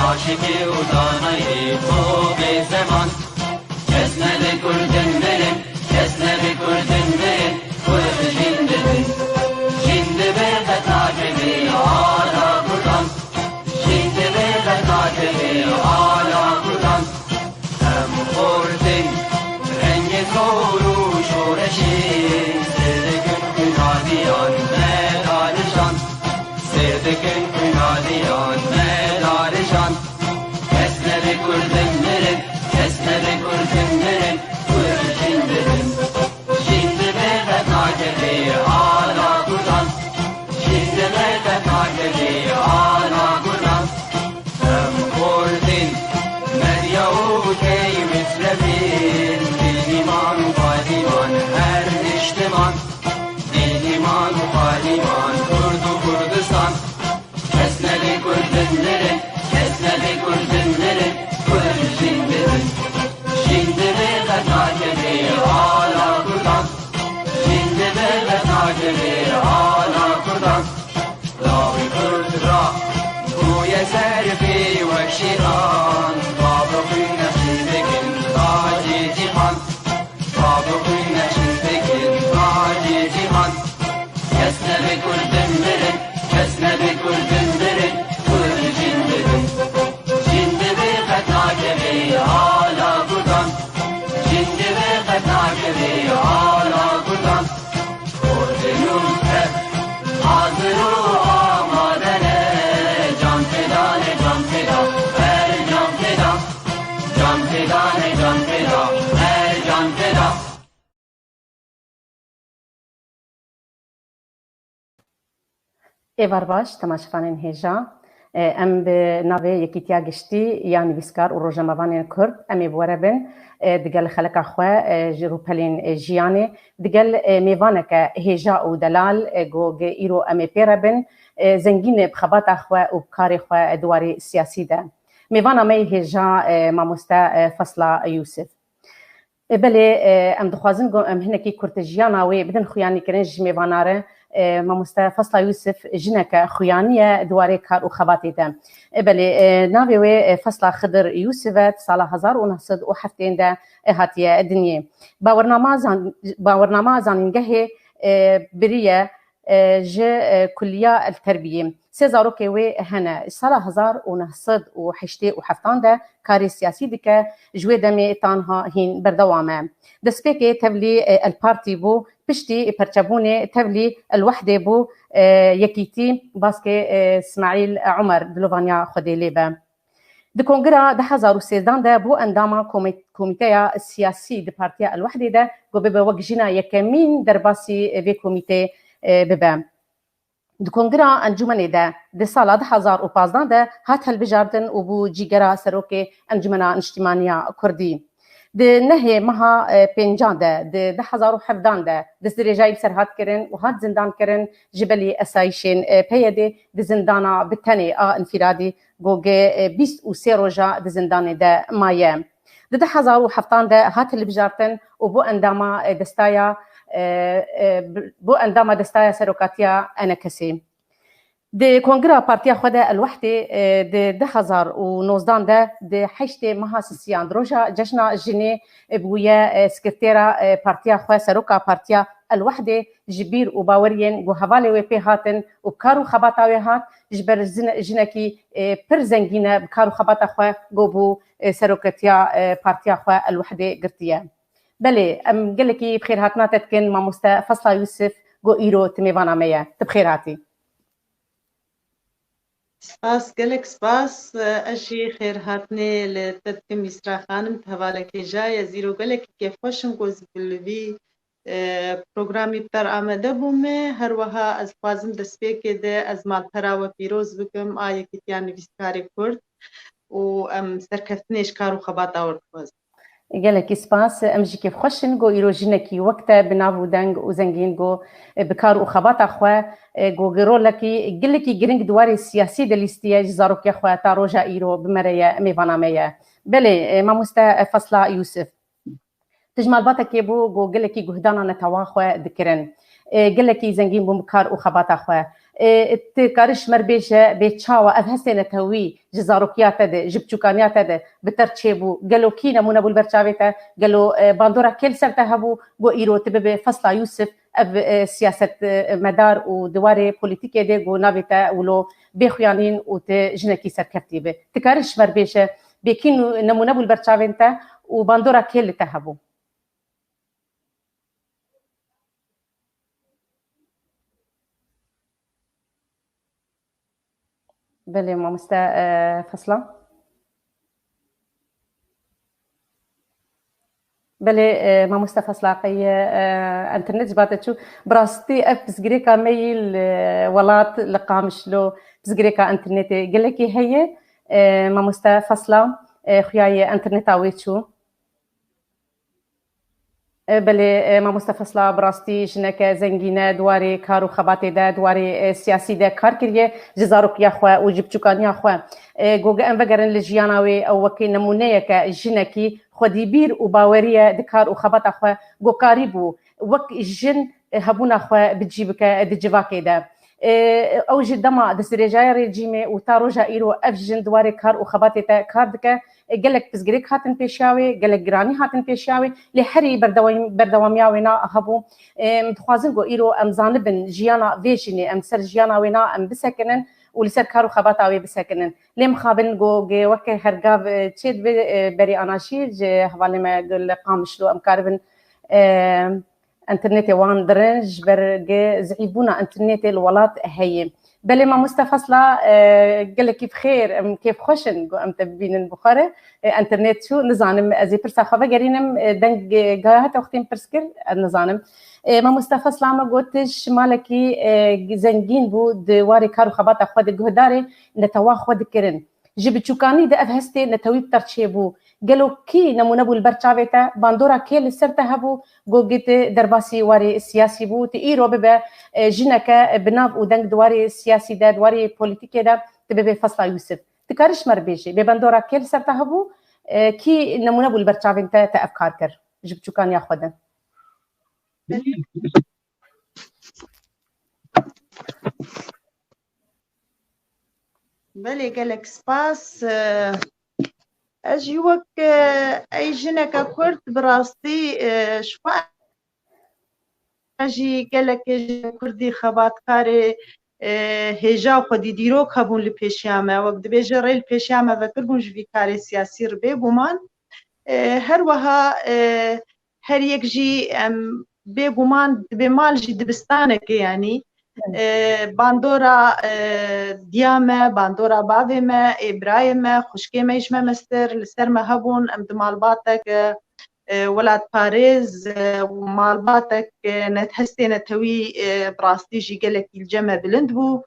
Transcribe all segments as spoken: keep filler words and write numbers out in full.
Aşikî û zanayî xwe bê zeman. Kes nebe kurdin mirin, kes nebe kurdin mirin, kurd jîn dibin. Jîn dibe qet nakevê ala kurdan. Jîn dibe qet nakevê ala kurdan. Em xortin rengê zor û şoreşê, sêr dikin xwînaliyan me darijan. Sêr dikin xwînaliyan me darijan. Kes nebe kurdin mirin, kes nebe kurdin mirin, kurd jîn dibin. Jîn dibe qet nakevê ala kurdan. Jîn dibe qet nakevê ala kurdan. Em xortin medya û key mislevîn, dîniman û padiman her niştiman. Dîniman û padiman, Kurd û Kurdistan. Kes nebe kurdin mirin, kes nebe kurdin mirin, kurd jîn dibin. Jîn dibe qet nakevê ala kurdan. Jîn dibe qet nakevê ala kurdan. Lawê kurd ra bûye zerfê wek şêtan. Bavê xwîn nexşî dikin tacê cîhan. Bavê xwîn nexşî dikin tacê cîhan. Kes nebe kurdin mirin, kes nebe kurdin mirin, kurd jîn dibin. Jîn dibe qet nakevê ala kurdan. Jîn dibe qet nakevê ala kurdan. Kurdin û Kurd hazir û amade ne. Can feda ne, can feda, her can feda. Can feda ne, can feda, her can feda. Êvar baş, temaşevanên hêja. E, em bi navê Yekîtiya Giştî ya Nivîskar û Rojnamevanên Kurd, em ê bi we re bin, e, digel xeleka xwe, e, ji rûpelên, e, jiyanê, digel, e, mêvaneke hêja û delal, e, ku gi îro em ê pê re bin, e, zengîn e bi xebata xwe û bi karê xwe, e, di warê siyasî de. Mêvana me yê hêja, e, mamoste, e, Fesla Yûsif. E, belê, e, em dixwazin ku em hinekî kurtijiyana wê bidin xuyanîkirin ji mêvana re. E, mamoste Fesla Yûsif jineke xuyanî ye di warê kar û xebatê de. E, belê, e, navê wê, e, Fesla Xidir Yûsif e, di sala hezar û neh sed û heftê de, e, hatiye dinyê. Bawernama zan-, bawernama zanîngehê, e, biriye, e, ji, e, Kulliya El Terbiyê. Sê zarokê wê hene. Sala hezar û neh sed û heştê û heftan de karê siyasî dike, ji wê demê tanha hîn berdewam e. Destpêkê tevlî, e, El Partî bû, piştî perçebûnê tevlî El Wehdê bû, e, Yekîtî, baskê, e, Smaîl Omer, dilovaniya Xwedê lê be. Di kongira du hezar û sêzdan de bû endama komî-, komîteya siyasî di Partiya El Wehdê de ku bibe wek jina yekemîn derbasî vê komîtê, e, bibe. Di kongira encûmenê de di sala du hezar û pazdan de hat hilbijartin û bû cîgera serokê Encûmena Niştîmaniya Kurdî. Di nehê meha, e, pêncan de, di du hezar û hevdan de destdirêjayî li ser hat kirin û hat zindankirin ji belî esayîşên, e, P Y D'ê di zindana bi tenê a înfîradî ku gi, e, bîst û sê roja di zindanê de maye. Di du hezar û heftan de hat hilbijartin û bû endama, e, destaya, e, e, bû endama destaya serokatiya E N K'ê. Di kongira partiya xwe de El Wehdê, e, di du hezar û nozdan de di heştê meha sisiyan di roja cejna jinê, e, bûye, e, sekretera, e, partiya xwe, seroka partiya El Wehdê ji bîr û baweriyên ku hevalê wê pê hatin û bi kar û xebata wê hat, ji ber zin-, jinekî, e, pir zengîn e, bi kar û xebata xwe ku bû, e, seroketiya, e, partiya xwe El Wehdê girtiye. Belê, em gelekî bi xêrhatina te dikin, mamoste Fesla Yûsif, ku îro tu mêvana me ye. Tu bi xêr hatî. Spas, gelek spas. Ez jî xêrhatinê li te dikim, Îsra Xanim, tu hevalekê hêja yî. Ez îro gelekî kêfxweş im ku ez bi li vî, e, programî bi te re amade bûme. Her wiha ez dixwazim destpêkê de ez malpera we pîroz bikim, a Yekîtiya Nivîskarê Kurd, û em serkeftinê ji kar û xebata we dixwazin. Gelekî spas. Em jî kêfxweş in ku îro jinekî wek te bi nav û deng û zengîn ku, e, bi kar û xebata xwe, e, ku rolekî gelekî giring di warê siyasî de lîstiye, ji zarokiya xwe ta roja îro bi me re ye, mêvana me ye. Belê, e, mamoste, e, Fesla Yûsif. Tu ji malbatekê bû ku gelekî guhdana netewa xwe dikirin. E, gelekî zengîn bûn bi kar û xebata xwe. E, tu karî ji me re bêje, bê çawa ev hestê netewî ji zarokiya te de, ji biçûkaniya te de bi te re çêbû? Gelo kî nemûne bû li ber çavê te? Gelo, e, bandora kê li ser te hebû ku îro tu bibe Fesla Yûsif, ev, e, siyaset, e, medar û di warê polîtîkê de ku navê te wilo bê xuyanîn û tu jinekî serkeftî be? Tu karî ji me re bêje, bê kî nû-, nemûne bû li ber çavên te û bandora kê li te hebû? Belê, mamoste, e, Fesla. Belê, e, mamoste Fesla, qey, e, internet ji ba te çû. Bi rastî ev pirsgirêka me yî li welat, li Qamişlo, pirsgirêka internetê gelekî heye. E, mamoste Fesla, e, xuya ye interneta wê çû. E, belê, e, mamoste Fesla bi rastî jineke zengîn e, di warê kar û xebatê de, di warê, e, siyasî de kar kiriye, ji zarokiya xwe û ji biçûkaniya xwe. E, goge em vegerin li jiyana wê, ew wekî nemûneyeke jinekî xwedîbîr û bawerî ye di kar û xebata xwe, gokarî bû wek jin, e, hebûna xwe bi cî bike di civakê de. E, ew ji dema destdirêjaya rejîmê û ta roja îro ev jin di warê kar û xebatê te kar dike. E, gelek pirsgirêk hatin pêşiya wê, gelek giranî hatin pêşiya wê, lê herî berdewam-, berdewamiya wêna hebû. E, em dixwazin ku îro em zanibin jiyana vê jinê, em ser jiyana wêna em bisekinin û li ser kar û xebata wê bisekinin. Lê mixabin ku gê weke hergav, e, çê dibe, e, berê anaşî ji hevalê me li Qamişlo em karibin, e, internetê wan dirin, ji ber ge zîfbûna internetê li welat heye. Belê mamoste Fesla, e, gelekî bi xêr, em kêfxweş in ku em te bibînin bi xwe re. E, internet çû, nizanim, ez ê pirsa xwe vegerînim, e, deng, e, gaya heta wextên pirs kir, ez nizanim. E, mamoste Fesla me got, tu ji malekî, e, zengîn bû, di warê kar û xebata xwe de guhdarê netewa xwe dikirin. Ji biçûkanî de ev hestê netewî bi te re çêbû. Gelo kî nemûne bû li ber çavê te? Bandora kê li ser te hebû? Gogê tu derbasî warê siyasî bû. Tu îro bibe, e, jineke, e, bi nav û deng di warê siyasî de, di warê polîtîkê de, tu bibe Fesla Yûsif. Tu karî ji me re bêjî, bê bandora kê li ser te hebû? E, kî nemûne bû li ber çavên te, te ev kar kir ji biçûkaniya xwe de? Belê, gelek spas. Eh, ez jî wek, eh, ey jineke Kurd bi rastî, eh, ji xwe jî gelekê ji Kurdî xebatkarê, eh, hêja xwedî dîrok hebûn li pêşiya me. Wek dibêje rê li pêşiya me vekiribûn ji vî karê siyasî re bêguman. E, her wiha, e, her yek jî em bêguman dibê mal jî dibistaneke, yanî, e, bandora, e, diya me, bandora bavê me, ê birayê me, xwişkê me ji me mestir li ser me hebûn, em di malbatek, e, e, welatparêz, e, malbatek, e, net-, hestê netewî, e, bi rastî jî gelekî li cem me bilind bû.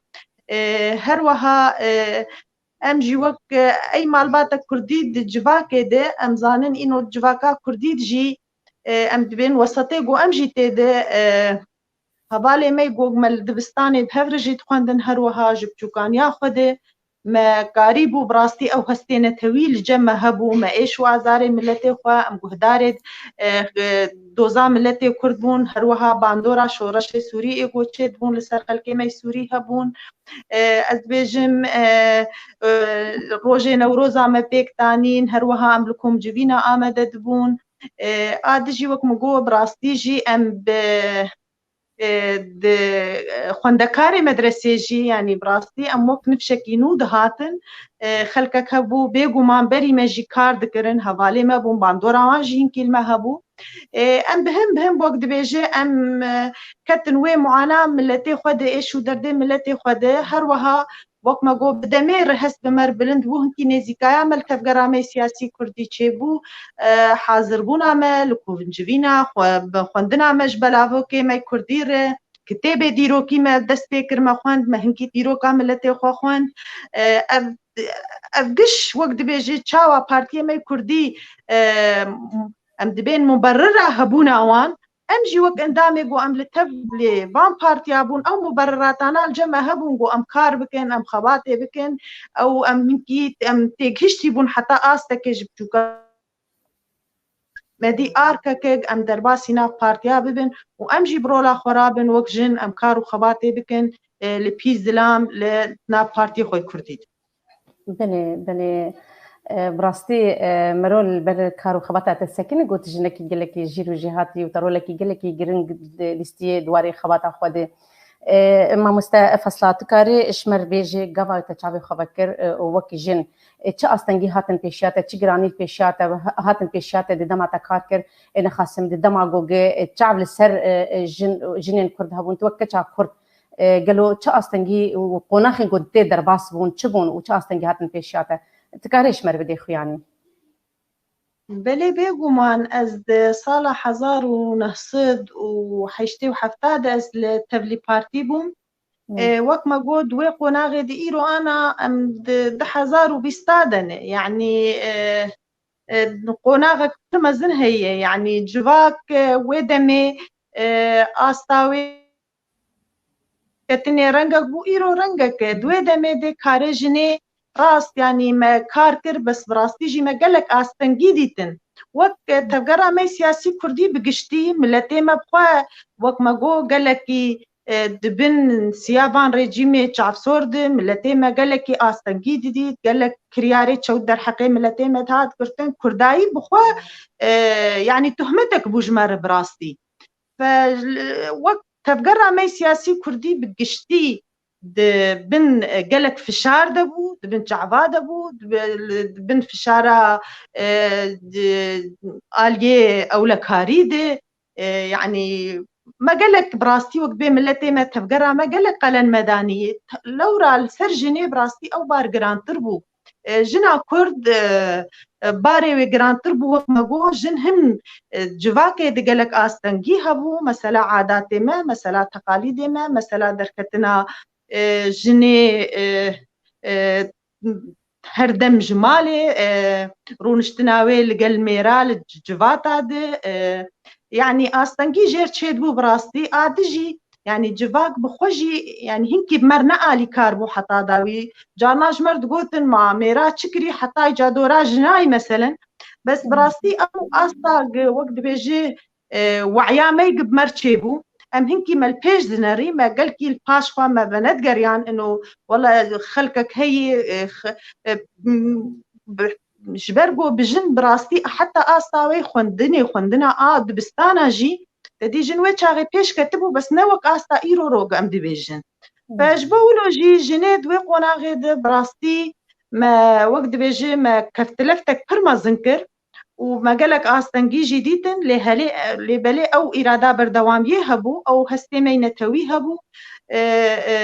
E, her wiha, e, Em jî wek, e, ey malbata kurdî di civakê de, em zanin îno civaka kurdî de jî, e, em dibên wesatê ku em jî tê de, e, hevalê me ku me li dibistanê bi hev re jî dixwendin, her wiha ji biçûkaniya xwe de me karîbû, bi rastî ew hestê netewî li cem me hebû, me êş û azarê miletê xwe, em guhdarê, e, e, doza miletê Kurd bûn, her wiha bandora şoreşê Sûrî ê ku çêdibûn li ser xelkê me Sûrî hebûn. E, ez dibêjim, e, e, rojê Newroza me pêk danîn, her wiha em li komcivîna amade dibûn. E, a dijî wek min got, bi rastî jî em bi, e, di, e, xwendekarê medresê jî, yanî bi rastî em wek nifşekî nû dihatin, e, xelkek hebû, bêguman berî me jî kar dikirin, hevalê me bûn, bandora wan jî hinkî li me hebû. E, em bi hin, bi hin wek dibêje, em, e, ketin wê muana miletê xwe de, êş û derdê miletê xwe de, her wiha wek me got, bi demê re hest bi me re bilind bû, hinkî nêzîkaya me li tevgera me siyasî kurdî çêbû, e, hazirbûna me li kovincivîna xwe, bi xwendina me ji belavokê me kurdî re, kitêbê dîrokî me dest pê kir, me xwend, me hinkî dîroka miletê xwe xwend. E, ev, ev giş wek dibêje çawa partiyê me kurdî, e, em dibên muberrira hebûna wan, em jî wek endamê ku em li tev lê van partiya bûn, ew muberriratana li cem me hebûn ku em kar bikin, em xebatê bikin, ew em hinkî em têgihiştî bûn heta astekê ji biçûka me dî arkekek em derbasî nav partiya bibin û em jî bi rola xwe rabin wek jin em kar û xebatê bikin, e, li pî zilam li nav partiyê xwe kurdî de. Belê, belê. E, bi rastî, e, mero li ber kar û xebata te sekine got jinekî gelekî jîr û jêhatî û te rolekî gelekî giring di lîstiyê di warê xebata xwe de. E, mamoste Efesla, tu karê ji me re bêjî gava te çavê xwe vekir, e, û wekî jin, e, çi astengî hatin pêşiya te, çi giranî pêşiya te, hatin pêşiya te di dema te kar kir, e, nexasim di dema gogê, e, çav li ser, e, e, jin, jinên Kurd hebûn, tu wek keça Kurd, e, gelo çi astengî û qonaxên ku tê derbas bûn, çi bûn û çi astengî hatin pêşiya te? Tu karê ji me re bidê xuyanî. Belê, bêguman ez di sala hezar û neh sed û heştê û heft de ez li tevlî partî bûm. Hmm. E, wek me got, wê qonaxê di îro ana em di du hezar û bîst de ne. Yanî, e, e, qonaxek pir mezin heye. Yanî civak, e, wê demê, e, asta wê ketinê rengek bû, îro rengek e. Di wê demê de karê jinê rast, yanî me kar kir, bes bi rastî jî me gelek astengî dîtin. Wek, e, tevgera me siyasî kurdî bi giştî, miletê me bi xwe, wek me got, gelekî, e, di bin siya van rejîmê çavsor de, miletê me gelekî astengî didît, gelek kiryarê çewt derheqê miletê me dihat girtin. Kurdayî bi xwe, e, yanî tuhmetek bû ji me re bi rastî. Fe, wek tevgera me siyasî kurdî bi giştî di bin, e, gelek fişar de bû, di bin çava de bû, di bi-, di bin fişara, e, di aliyê ewlekarî de, e, yanî me gelek bi rastî wek bê miletê me, tevgera me gelek qelen me danî. Lewra li ser jinê bi rastî ew bar girantir bû. E, jina Kurd, e, e, barê wê girantir bû, wek me got, jin hin, e, civakê di gelek astengî hebû, mesela adatê me, mesela teqalîdê me, mesela derketina, e, jinê, e, e, her dem ji malê, e, rûniştina wê li gel mêra li c-, civata de, e, yanî astengî jêr çêdibû bi rastî, a di jî Yanî civak bi xwe jî, yanî hinkî bi me re ne alîkar bû heta dawî. Carna ji me re digotin, ma mêra çi kirî heta îca dora jinayî meselen. Bes bi rastî ew asta gi wek dibêjî, e, we'ya me gi bi me re çêbû. Em hinkî me li pêş dinerî, me gelkî li paş xwe me venedgeriyan ino, wele xelkek heyî, e, x-, e, m-, bi-, ji ber ku bi jin bi rastî heta asta wê xwendinê, xwendina a dibistana jî, te dî jin wê çaxê pêş ketibû, bes ne wek asta îro ro em dibêjin. Ve ji bo wilo jî jinê di wê qonaxê de bi rastî me wek dibêje me keftileftek pir mezin kir û me gelek astengî jî dîtin, lê helê, lê belê ew îrada berdewamiyê hebû, ew hestê me netewî hebû. E, e,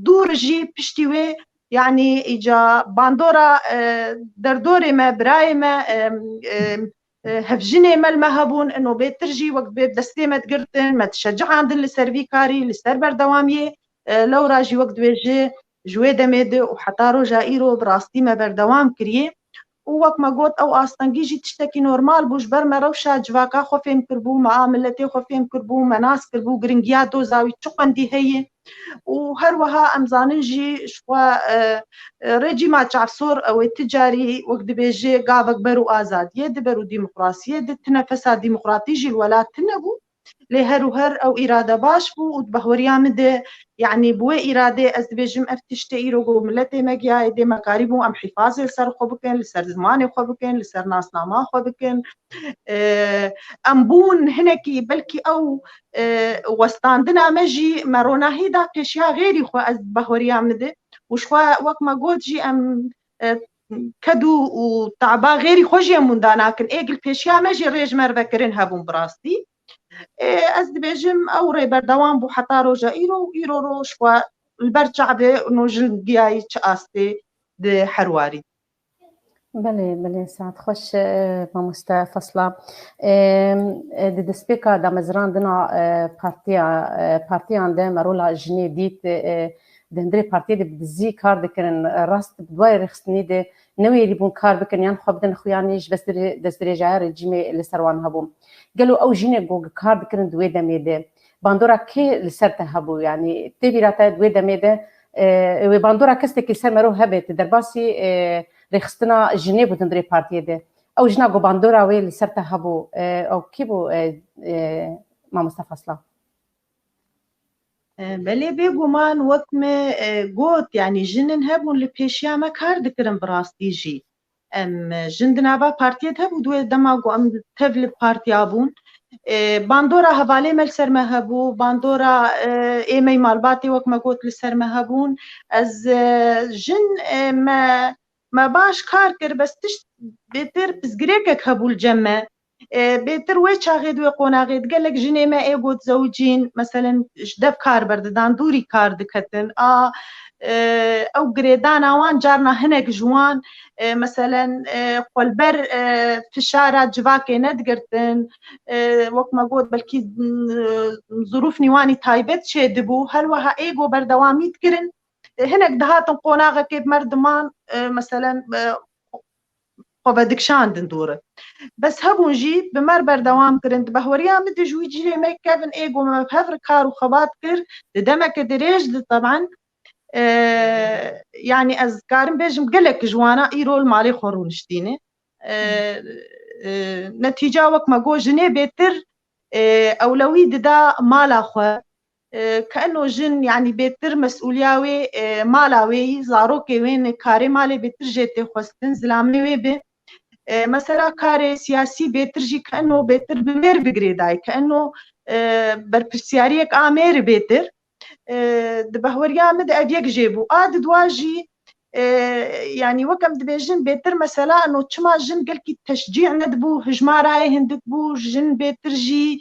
dûr jî piştî wê, yanî îca bandora, e, derdorê me, birayê me, e, e, e, hevjinê me li me hebûn, ino bêtir jî wek bê destê me digirtin, me dişecihandin li ser vî karî, li ser berdewamiyê, e, lewra jî wek dibêje ji wê demê de û heta roja îro bi rastî me berdewam kiriye. Û wek me got, ew astengî jî tiştekî normal bû, ji ber me rewşa civaka xwe fêm kiribû, me a miletê xwe fêm kiribû, me nas kiribû, giringiya doza wî çi qwendî heye. Û her wiha em zanin jî ji xwe, e, e, rejîma çavsor ew ê ti carî wek dibêje gavek ber û azadiyê di ber û demokrasiyê di ti nefesa demokratî jî li welat tune bû. Lê her û her ew îrade baş bû û di bahweriya min de, yanî bi wê îradê ez dibêjim ev tiştê îro ku miletê me giya êdî me karîbû em hîfazê li ser xwe bikin, li ser zimanê xwe bikin, li ser nasnama xwe bikin. E, em bûn hinekî belkî ew, e, westandina me jî me ronahî da pêşiya xêrî xwe ez bahweriya min de û ji xwe wek me got jî em, e, ked û, û taba xêrî xwe jî em winda nakin. Ê gil pêşiya me jî rê ji me re vekirin hebûn bi rastî. E, ez dibêjim ew rê berdewam bû heta roja îro û îro roj xwe li ber çavê û no jin giyayî çi astê di her warî. Belê, belê, saet xweş, e, mamoste Fesla. E, e, di destpêka damezrandina, e, partiya, e, partiyan de me rola jinê dît, e, di hundirê partiyê de bi dizî kar dikirin, e, rast bi duayê rêxistinî de newêrî bûn kar bikin, yan xwe bidin xuyanî ji destdirê-, destdirêjaya rejîmê li ser wan hebû. Gelo ew jinê ku kar dikirin di wê demê de, bandora kê li ser te hebû? Yanî tê bîra te di wê demê de, e, wê bandora kestekî li ser mero hebe, tu derbasî, e, rêxistina jinê bû di hundirê partiyê de. Ew jina ku bandora wê li ser te hebû, e, ew kî bû, e, e, mamoste Fasla? E, belê, bêguman wek me, e, got, yanî jin hebûn li pêşiya me kar dikirin bi rastî jî. Em, e, jin di nava partiyê de hebû, di wê dema ku em tev li partiya bûn. E, bandora hevalê me li ser me hebû, bandora, e, êmey malbatê wek me got li ser me hebûn. Ez, e, jin, e, me, me baş kar kir, bes tişt bêtir pirsgirêkek hebû li cem me. E, bêtir wê çaxê di wê qonaxê di gelek jinê me ê got zewicîn, meselen, ji dev kar berdidan, dûrî kar diketin. A, e, ew girêdana wan carna hinek ji wan, e, meselen, e, xwe li ber, e, fişara civakê nedigirtin. E, wek me got, belkî, mm, zirûf nîwanî taybet çêdibû. Her wiha ê got berdewamî dikirin. E, hinek dihatin qonaxekê bi merdiman, e, meselen, e, xwe vedikişandin dûr. Bes hebûn jî bi me re berdewam kirin. Di behweriya min de ji wî cîlê me kevin ê ku me bi hev re kar û xebat kir, di demeke dirêj de teben, e, yanî ez karim bêjim gelek ji wana îro li malê xwe rûniştîne. E, e, netîca wek me got jinê bêtir, e, ewlewî dida mala xwe. E, ke eno jin, yanî bêtir mesûliya wê, e, mala wê yî, zarokê wê ne, karê malê bêtir jê tê xwestin, zilamê wê bi. E, mesela karê siyasî bêtir jî ke eno bêtir bi mêr bi girêdayî, ke eno, e, berpirsiyariyek a mêr bêtir. E, di behweriya min de ev yek jê bû. A di dua jî, e, yanî wek em dibêjin bêtir mesela eno çima jin gelkî teşcî nedibû, hijmarayê hindik bû, jin bêtir jî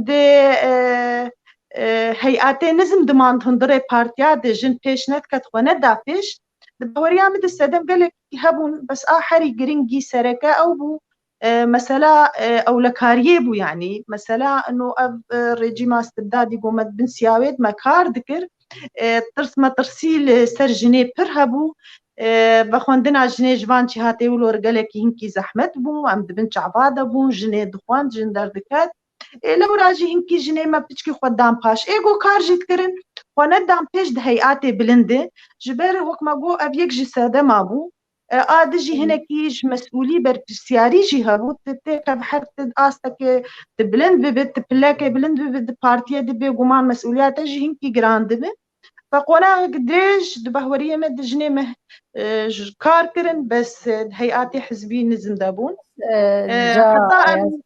di, e, e, heyatê nizm dimand hundirê partiya de jin pêş nediket, xwe neda pêş. Di baweriya min de sedem gelek hebûn, bes a herî giringî sereke ew bû, e, mesela, e, ewlekariyê bû, yanî mesela ino ev, e, rejîma stibdadî ku me di bin siya wê de me kar dikir, e, tirs metirsî li ser jinê pir hebû. E, vexwendina jinê ji van cîhatê wilo re gelekî hinkî zehmet bû, em di bin çava de bûn, jinê dixwend, jin derdiket. Ê, lewra jî hinkî jinê me piçkî xwe dan paş. Ê, got kar jî dikirin, xwe nedan pêş di heyatê bilind de. Ji ber wek me got ev yek ji sedema bû. E, a di jî hinekî ji mesûlî berpirsiyarî jî hebû. Tu têkev her tu asteke tu bilind bibe, tu pilekê bilind bibe di partiyê de bêguman mesûliya te jî hinkî giran dibe. Ve qonaxek dirêj di behweriyê me di jinê me, e, ji kar kirin, bes, e, di heyatê hizbî nizm de bûn. E, E, ca, heta e, em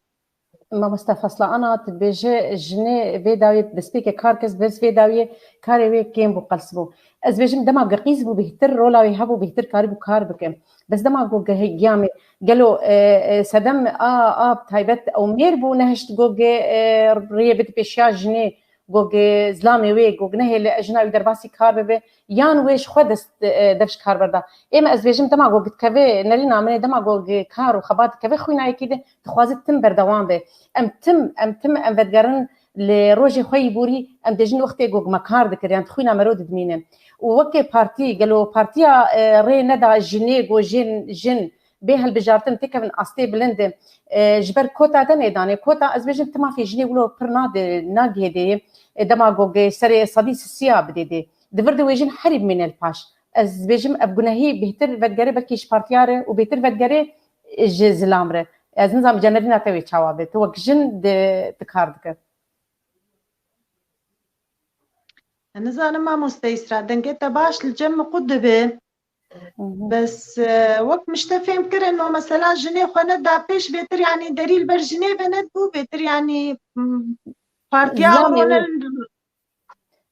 Mamoste Fasla Ana, tu dibêje jinê vê dawiyê destpêkê kar kir, bes vê dawiyê karê wê kêm bû, qels bû. Ez bêjim dema ku qîz bû bêhtir rola wê hebû, bêhtir karîbû kar bike. Bes dema ku gihe-, giya me, gelo, e, e, sedem a, a taybet ew mêr bû, nehişt ku ge, e, rêyê bide pêşiya jinê, ku ge zilamê wê, ku nehêle jina wî derbasî kar bibe, yan wê ji xwe dest, e, dev ji kar berda. Ê me ez bêjim dema ku dikeve nerîna min ê, dema ku kar û xebat dikeve xwîna yekî de, dixwaze tim berdewam be. Em tim, em tim, em vedigerin li rojê xwe yî borî, em dibêjin wextê ku me kar dikir, yan di xwîna me re didimîne. Û wekê partî, gelo partiya, e, rê neda jinê ku jin, jin bê hilbijartin têkevin astê bilind, e, ji ber kota de nêdanê. Kota, ez bêjim, ti mafê jinê wilo pir nade, nagihê dê, e, dema ku ge serê sedî sisiya bidê dê. Di vir de wê jin herî bimîne li paş. Ez bêjim, ev gunehî bêhtir vedigere belkî ji partiya re û bêhtir vedigere, e, ji zilam re. Ez nizanim canerîna te wê çawa be. Tu wek jin di, tu kar dike. Nizanim mamoste Îsra, dengê te baş li cem min qut dibe. Hı hı. Bes, e, wek min ji te fêm kirin, o mesela jinê xwe neda pêş bêtir, yanî derî li ber jinê ve nedibû bêtir, yanî, m, partiya Zilamê wê.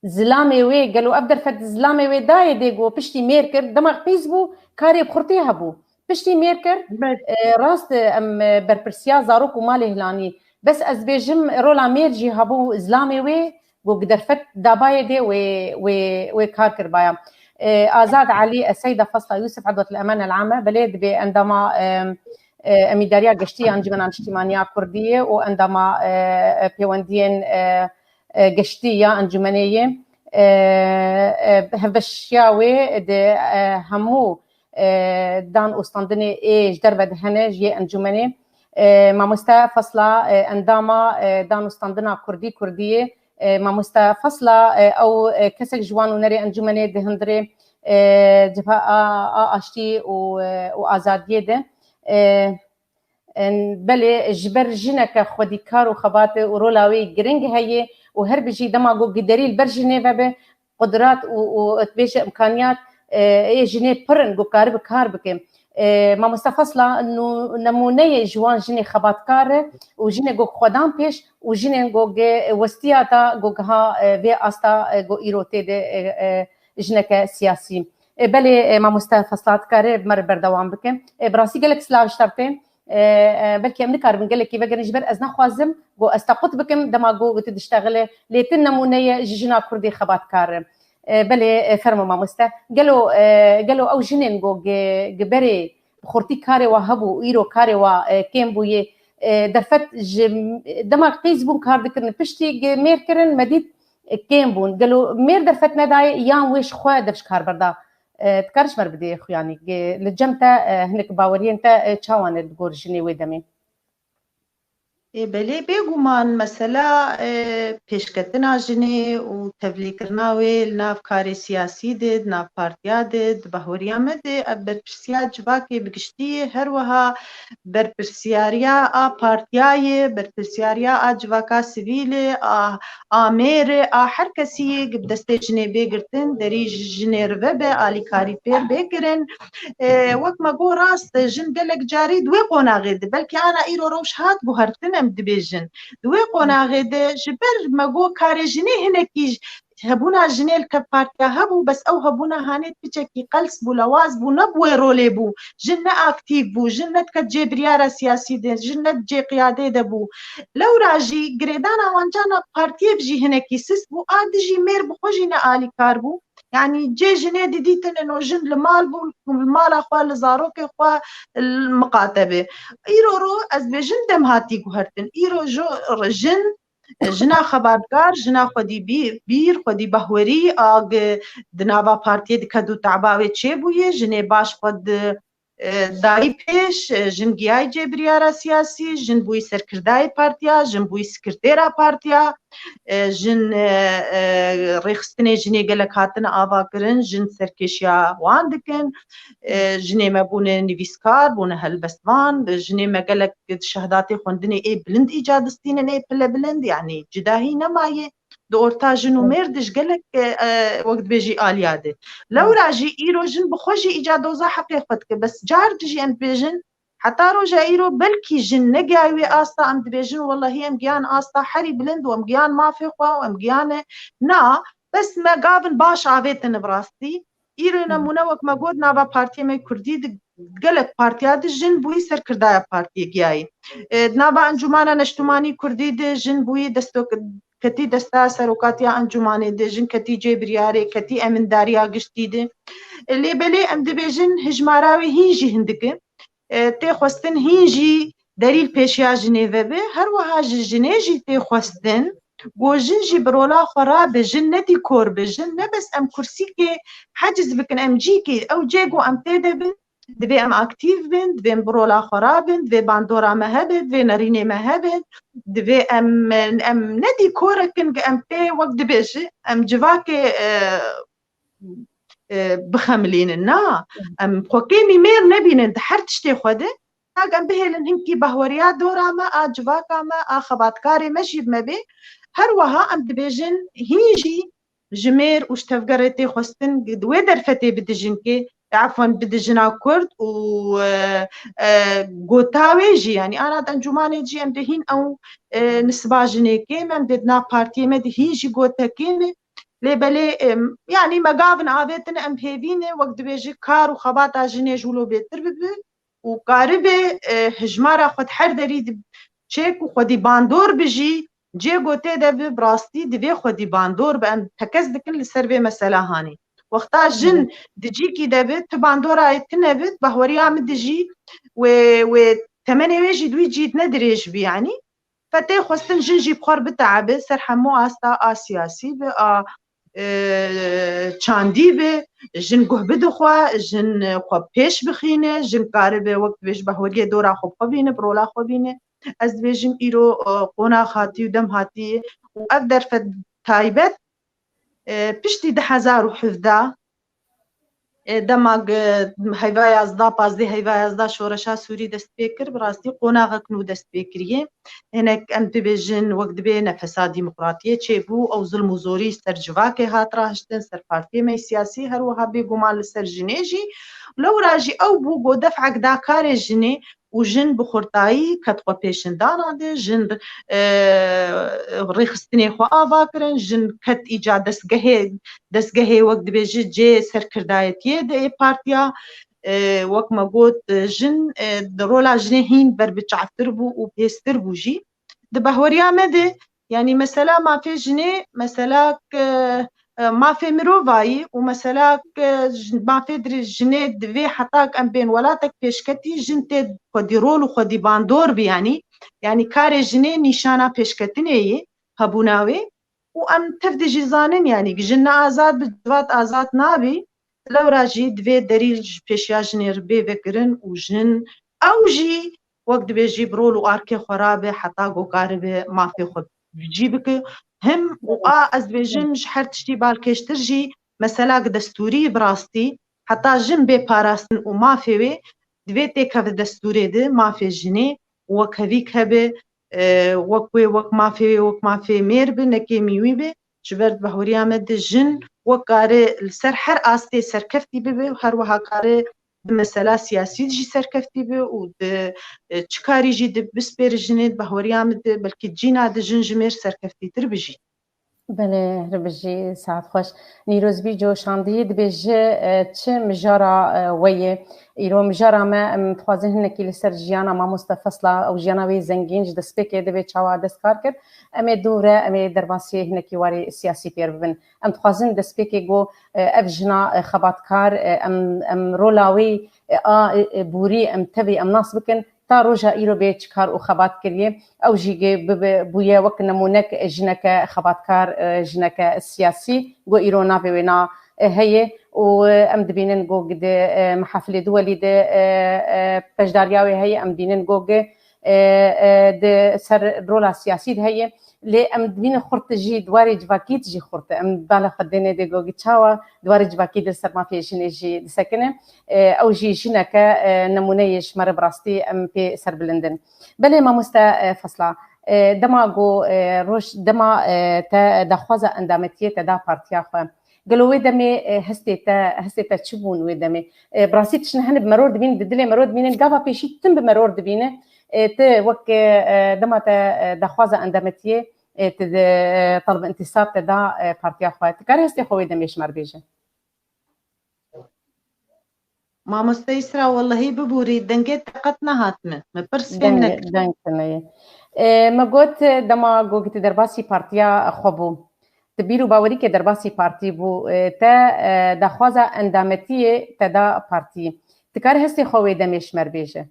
Zilamê wê, gelo ev derfet zilamê wê dayê dê ku piştî mêr kir, dema qîz bû, karê bi xurtî hebû. Piştî mêr kir, Belê. e, rast, e, em, e, berpirsiya zarok û malê hilanî. Bes ez bêjim, rola mêr jî hebû zilamê wê, ku derfet dabayê dê wê, wê, wê kar kiribaya. E, Azad Elî, Eseyda Fasla Yusuf, Edwet el Emane el Ame, belê dibê endama, e, e, emîdariya geştî ya Encûmena Niştîmaniya Kurdî ye û endama, e, e, pêwendiyên, e, e, geştî ya encûmenê ye. E, e, hevbeşiya wê di, e, hemû, e, dan û standinê ê ji derve de hene ji yê encûmenê. E, mamoste Fasla, e, endama, e, dan û standina Kurdî Kurdî ye. E, mamoste Fasla, e, ew, e, kesek ji wan nûnerê encûmenê di hundirê, e, Cebha a, a Aştî û, e, û Azadiyê de. E, Belê ji ber jineke xwedîkar û xebat û rola wê giring heye û her bijî dema ku giderî li ber jinê vebe, qudrat û, û dibêje imkaniyat, e, ê jinê pir in ku karibe kar bike. E, mamoste Fasla nû-, nemûneyê ji wan jinê xebatkar e û jinê ku xwedan pêş û jinên ku ge westiya ta ku giha, e, vê asta, e, ku îro tê de, e, e, jineke siyasî. E, belê, e, mamoste Fasla dikare bi me re berdewam bike. E, bi rastî gelek silav ji te re tê. E, e, belkî em nikaribin gelekî vegerin, ji ber ez naxwazim ku ez te qut bikim dema ku tu diştexile, lê tu nemûne ye ji jina Kurdê xebatkar. E, belê, e, fermo mamoste. Gelo, e, gelo ew jinên ku gi, gi berê bi xurtî karê wa hebû û îro karê wa, e, kêm bûye, e, derfet ji dema qîz bûn kar dikirin, piştî gi mêr kirin, me dît, e, kêm bûn. Gelo mêr derfet nedaye yan wê ji xwe dev ji kar berda? E, dikare ji me re bidê xuyanî. Ge-, li cem te, e, hinek baweriyên te, e, çawan e li gor jinê wê demê? Ê, belê, bêguman mesela, e, pêşketina jinê û tevlîkirina wê li nav karê siyasî de, di nav partiya de, di bahweriya me de, ev berpirsiya civakê bi giştî ye, her wiha berpirsiyariya a partiya ye, berpirsiyariya a civaka sivîl e, a, a mêr e, a her kesî ye, bi destê jinê bê girtin, derî ji jinê re vebe, alîkarî pê bê kirin. E, wek me got, rast e, jin gelek carî di wê qonaxê de, belkî ana îro rewş hat guhertin, em dibêjin. Di wê qonaxê de ji ber me got karê jinê hinekî j-, hebûna jinê li tev partiya hebû, bes ew hebûna hanê piçekî qels bû, lewaz bû, ne bi wê rolê bû. Jin ne aktîf bû, jin ne diket cê biryara siyasî de, jin ne di cê qiyadê de bû. Lewra jî girêdana wan carna partiyê bi jî hinekî sist bû, a di jî mêr bi xwe jî ne alîkar bû. Yanî cê jinê didîtin ino jin li mal bû, li mala xwe, li zarokê xwe, li miqate be. Îro ro ez dibêjim dem hatî guhertin. Îro jo jin, jina xebatkar, jina xwedî bî-, bîr, xwedî bahwerî, a gi-, di nava partiyê diket û teba wê çêbûye, jinê baş xwe di, e, dayî pêş, e, jin giyayî cê biryara siyasî, jin bûyî serkirdayê partiya, jin bûyî sekirtêra partiya, e, jin, e, e, rêxistinê jinê gelek hatine avakirin, jin serkêşiya wan dikin, e, jinê me bûne nivîskar, bûne helbestvan, jinê me gelek di şehdatê xwendinê ê bilind îca distînin, ê pile bilind, yanî cudahî nemaye. Di orta jin û mêr de ji gelek, e, e, wek dibêjî aliya de. Lewra jî îro jin bi xwe jî îca doza heqê xwe dike. Bes car di jî em dibêjin, heta roja îro belkî jin negiyaye wê asta, em dibêjin, wellahî em giyan asta herî bilind û em giyan mafê xwe û em giyane. Na, bes me gavin baş avêtine bi rastî. Îro nemûne wek me got nava partiyê me kurdî di gelek partiya de jin bûyî serkirdaya partiyê giyayî. E, di nava Encûmana Neştimanî Kurdî de jin bûyî desto-, ketî desta serokatiya encûmanê de, jin ketî cê biryarê, ketî emîndariya giştî de. E, lê belê em dibêjin hijmara wê hîn jî hindik e. E, tê xwestin hîn jî derî li pêşiya jinê vebe. Her wiha ji jinê jî tê xwestin ku jin jî bi rola xwe rabe, jin ne dîkor be, jin ne bes em kursîkê heciz bikin, em cîkê, ew cê ku em tê de bin, divê em aktîf bin, divê em bi rola xwe rabin, divê bandora me hebe, divê nerînê me hebe, divê em, em ne dîkorek in, em pê wek dibêje, em civakê, e, e, bixemilînin. Na, em xwe kêmî mêr nebînin di her tiştê xwe de. Nak em bihêlin hinkî bahweriya dora me, a civaka me, a xebatkarê me jî bi me bê. Her wiha em dibêjin hîn jî ji mêr û ji tevgerê tê xwestin di wê derfetê bidijin kê, efwen bidijina Kurd û, e, e, gota wê jî, yanî ana di encûmanê jî em dê hîn ew, e, nisba jinê kêm, em dê di nav partiyê me de hîn jî gote kêm e. Lê belê, e, yanî me gavin avêtin em hêvî ne, wek dibêje kar û xebata jinê ji wilo bêtir bibe û karibe, e, hijmara xwe di her derî di çêk û xwedî bandor bijî, cê gotê de bi, bi rastî divê xwedî bandor bi. Em tekez dikin li ser vê mesela hanê. Wexta jin di cîkî de bi, tu bandorayê tune bi, bahweriya min dijî wê, wê temenê wê jî di wî cî ne dirêj bi, yanî. Fe tê xwestin jin jî bi xwe re biteebe, ser hemû asta a siyasî bi, a, e, çandî bi, jin guh bide xwe, jin xwe pêş bixîne, jin karibe wek dibêje bahweriyê dora xwe bi xwe bîne, bi rola xwe bîne. Ez dibêjim îro, e, qonax hatî û dem hatî û ev derfet taybet, e, piştî du hezar û hevdeh E, dema ge-, heyva yazda, pazdeh heyva yazda şoreşa Sûrî dest pê kir, bi rastî qonaxek nû dest pê kiriye. Hinek em dibêjin, wek dibê nefesa demokratiyê çêbû, ew zilm û zorî ser civakê hat rahiştin, ser partiyê me siyasî, her wiha bêguman li ser jinê jî. Lewra jî ew bû ku def'ek da karê jinê û jin bi xurtayî ket xwe pêşindana de, jin, e, rêxistinê xwe ava kirin, jin ket îca destgehê, destgehê wek dibêji cê serkirdayetiyê de ê partiya, e, wek me got, e, jin, e, di rola jinê hîn berbiçavtir bû û pêstir bû jî. Di bahweriya me de, yanî mesela mafê jinê, mesela ke, e, mafê mirovayî û mesela ke j-, mafê dirê jinê divê heta ke em bên welatek pêşketî, jin tê xwedî rol û xwedî bandor bi, yanî, yanî karê jinê nîşana pêşketinê yê hebûna wê. Û em tev de jî zanin, yanî jin ne azad bi, civat azad nabî. Lewra jî divê derî ji pêşiya jinê re bê vekirin û jin ew jî wek dibêjî bi rol û arkê xwe rabe heta ku karibe mafê xwe cî bike. Him û a ez dibêjim ji her tiştî balkêştir jî meselak destûrî bi rastî heta jin bê parastin û mafê wê divê têkeve destûrê de mafê jinê û wekhevîk hebe, e, wek wê, wek mafê wê, wek mafê mêr bi, nekê mîwî bi. Ji ber di bahweriya me de jin wek kare li ser her astê serkeftî bibe, her wiha kare di mesela siyasî de jî serkeftî bi û di, e, çi karî jî di bispêri jinê di bahweriya min de belkî cîna di jin ji mêr serkeftîtir bi jî. Belê, her bijî, saet xweş. Nîrozbî Coşandî dibêje, e, çi mijara, e, we ye? Îro mijara me, em dixwazin hinekî li ser jiyana mamoste Fesla û jiyana wê zengîn ji destpêkê divê çawa dest kar kir. Em ê dû re, em ê derbasî hinekî warê siyasî pêr bibin. Em dixwazin destpêkê ku, e, ev jina, e, xebatkar, e, em, em rola wî, e, a, e, e, borî em tevî em nas bikin, ta roja îro bê çi kar û xebat kiriye. Ew jî gê bibe, bûye wek nemûnek jineke xebatkar, e, jineke siyasî, ku îro navê wê na, e, heye û, e, em dibînin ku di, e, mehafilê Duwelî de, e, e, beşdariya wê heye, em dînin ku gi e, e, di ser rola siyasî de heye. Lê em dibînin xurt jî di warê civakî de jî xurt e. Em bala xwe dêne dê gogî çawa di warê civakî de li ser mafê jinê jî disekine. E, ew jî jineke, e, nemûneyê ji me re bi rastî em pê serbilind in. Belê mamoste, e, Fesla, e, dema ku, e, roj, dema, e, te daxwaza endametiyê te da partiya xwe, gelo wê demê, e, hestê te, hestê te çi bûn wê demê? E, bi rastî tiştine hene bi meror dibînin, di dilê meror dibînin, gava pêşî tim bi meror dibîne. E, ti wek, e, dema te, e, daxwaza endametiyê, e, ti di, e, talib întisab te da, e, partiya xwe. Ti karî hestê xwe wê demê ji me re bêje? Mamoste Îsra, wellehî biborî, dengê te qet nehat min. Min pirs fêm nekir. Deng tune ye. E, me got, dema ku gotî derbasî partiya xwe bû. Ti bîr û bawerî ke derbasî partî bû, e, te, e, daxwaza endametiyê te da partî. Ti karî hestê xwe wê demê ji me re bêje?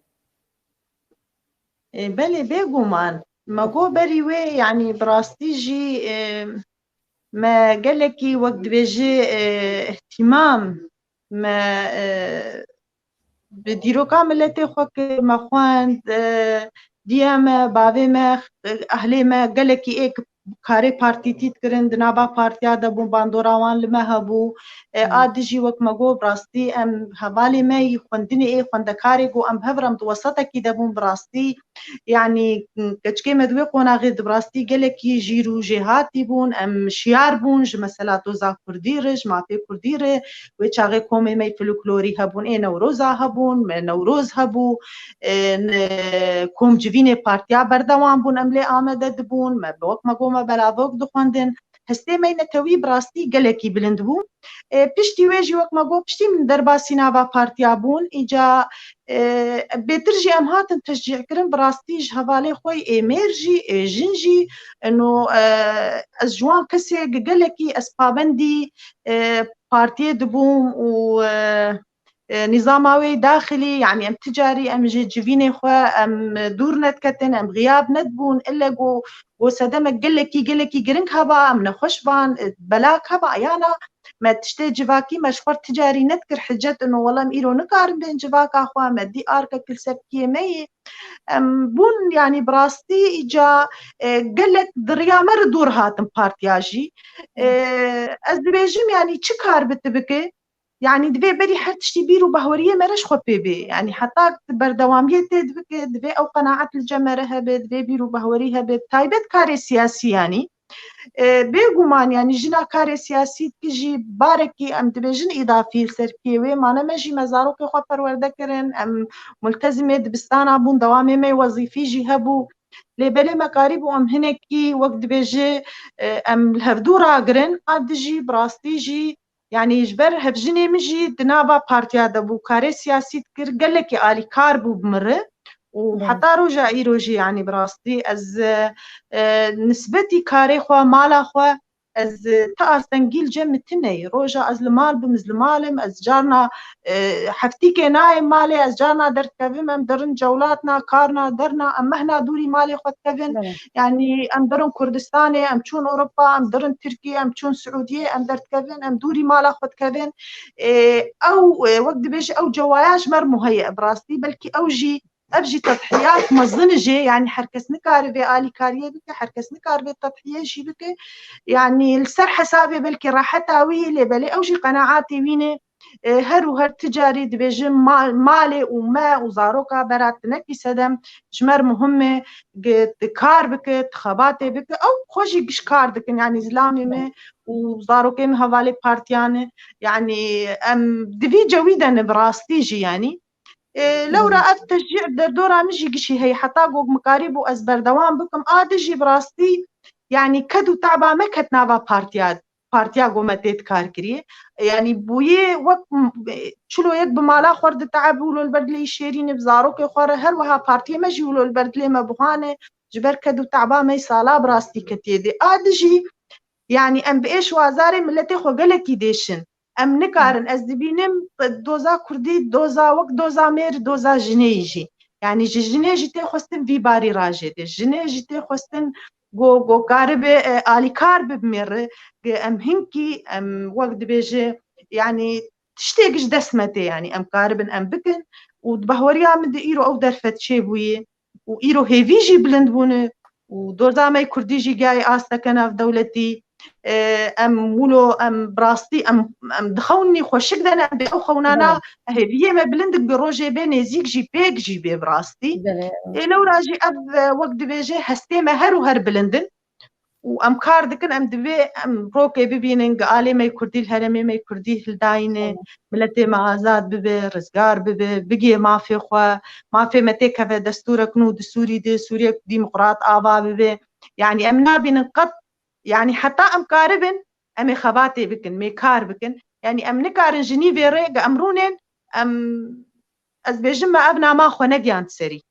E, belê, bêguman. Me got berî wê, yanî bi rastî jî, e, me gelekî wek dibêje, e, îhtîmam, me, e, bi dîroka miletê xwe kir, me xwend, e, diya me, bavê me, e, ehlê me gelekî êk karê partîtî dikirin, di nava partiya de bûn, bandora wan li me hebû. E, a dijî wek me got, bi rastî em hevalê me yî xwendinê ê xwendekarê ku em bi hev re em di wesetekî de bûn, bi rastî, yanî, keçikê me di wê qonaxê de bi rastî gelekî jîr û jêhatî bûn, em şiyar bûn ji mesela doza kurdî re, ji mafê kurdî re. Wê çaxê komê me yî folklorî hebûn, ê Newroza hebûn, me Newroz hebû, e, n-, komcivînê partiya berdewam bûn, em lê amede dibûn, me bi wek me got me belavok dixwendin. Hestê me yî netewî bi rastî gelekî bilind bû. E, piştî wê jî wek me got, piştî min derbasî nava partiya bûn, îca, e, bêtir jî em hatin teşcî kirin, bi rastî ji hevalê xwe yî ê mêr jî, ê jin jî, eno, e, ez ji wan kesê gi gelekî ez pabendî, e, partiyê dibûm û, e, e, nîzama wê daxilî, yanî em ti carî em ji civînê xwe em dûr nediketin, em xiyab nedibûn, ille ku, ku sedemek gelekî, gelekî giring heba, em nexweş ban, e, belak heba, yana me tiştê civakî me ji xwe ti carî nedikir hicet, ino wela em îro nikarin bên civaka xwe, me dî arkek li ser kiyê me yê. Em bûn, yanî bi rastî îca, e, gelek di riya me re dûr hatin partiya jî. E, ez dibêjim, yanî çi kar bi tu bike? Yanî divê berî her tiştî bîr û bahweriyê me re ji xwe pê bê. Yanî heta berdewamiyê tê dibike, divê ew qenaet li cem me re hebe, divê bîr û bahwerî hebe. Taybet karê siyasî yanî. E, bêguman yanî jina karê siyasî dike jî barekî em dibêjin îdafî li ser piyê wê. Ma ne me jî me zarokê xwe perwerde kirin, em multezimê dibistana bûn, dewamê me wezîfî jî hebû. Lê belê me karîbû em hinekî wek dibêje, e, em li hevdû ragirin, a dijî bi rastî jî, yanî ji ber hevjinê min jî di nava partiya de bû, karê siyasî dikir, gelekî alîkar bû bi min re û heta roja îro jî, yanî bi rastî ez, e, e, nisbetî karê xwe, mala xwe, ez, e, ti astengî li cem min tune ye. Roja ez li mal bim, ez li mal im, ez carna, e, heftîkê nayêm malê, ez carna derdikevim, em derin cewlatna, karna, derna, em mehna dûrî malê xwe dikevin. Belê. Yanî em derin Kurdistanê, em çûn Ewropa, em derin Tirkiyê, em çûn Siûdiyê, em derdikevin, em dûrî mala xwe dikevin. E, ew, e, wek dibêje ew cewaya ji me re muheye bi rastî, belkî ew jî, ev jî tedhiyat mezin jê, yanî her kes nikare vê alîkariyê bike, her kes nikare vê tedhiyê jî bike. Yanî li ser hesabê belkî reheta wî, lê belê ew jî qenaetê wî ne. E, her û her ti carî dibêjin ma-, malê û me û zaroka bera tinekî sedem ji me re muhim e, gi-, ti kar bike, ti xebatê bike. Ew xwe jî giş kar dikin, yanî zilamê me û zarokê me hevalê partiyan e. Yanî em di vî cewî de ne bi rastî jî yanî. E, lewra ev teşcî derdora min jî gişî heye. Heta gog mikarî bû ez berdewam bikim. A di jî bi rastî, yanî ked û teba me ket nava partiya, partiya go me tê dikar kiriye. Yanî bûyê wek m-, çilo yek bi mala xwe re diteeb û lo li ber dilê şêrînê bi zarokê xwe re her wiha partiyê me jî wilo li ber dilê me buhane. Ji ber ked û teba me sala bi rastî ketiye dê. A di jî, yanî em bi êş û azarê miletê xwe gelekî dêşin. Em nikarin, ez dibînim doza kurdî, doza wek doza mêr, doza jinê jî. Yanî ji jinê jî tê xwestin vî barî rajê de. Jinê jî tê xwestin go, go karibe, e, alîkar bi mêr re, ge em hinkî, em wek dibêje, yanî tiştê giş dest me tê, yanî em karibin em bikin û di bahweriya min de îro ew derfet çêbûye. û îro hêvî jî bilind bûne û doza me kurdî jî gayê asteke navdewletî, e, em wilo, em bi rastî, em, em di xewnî xweşik de ne, em bê ew xewnana hêviyê me bilind bi rojê bê nêzîk jî pêk jî bê bi rastî. Ê lewra jî ev, e, wek dibêje hestê me her û her bilind in. û em kar dikin, em divê em rokê bibînin, gi alê me kurdî li herêmê me kurdî hildayîne, miletê me azad bibe, rizgar bibe, bigê mafê xwe, mafê me têkeve destûrek nû di Sûrî de, Sûriyek demokrat ava bibe. Yanî em nabînin qet, yanî heta em karibin, em ê xebatê bikin, mê kar bikin. Yanî em nikarin ji nîvê rê, gi em rûnên, em ez bêjim me ev nama xwe negihand serî.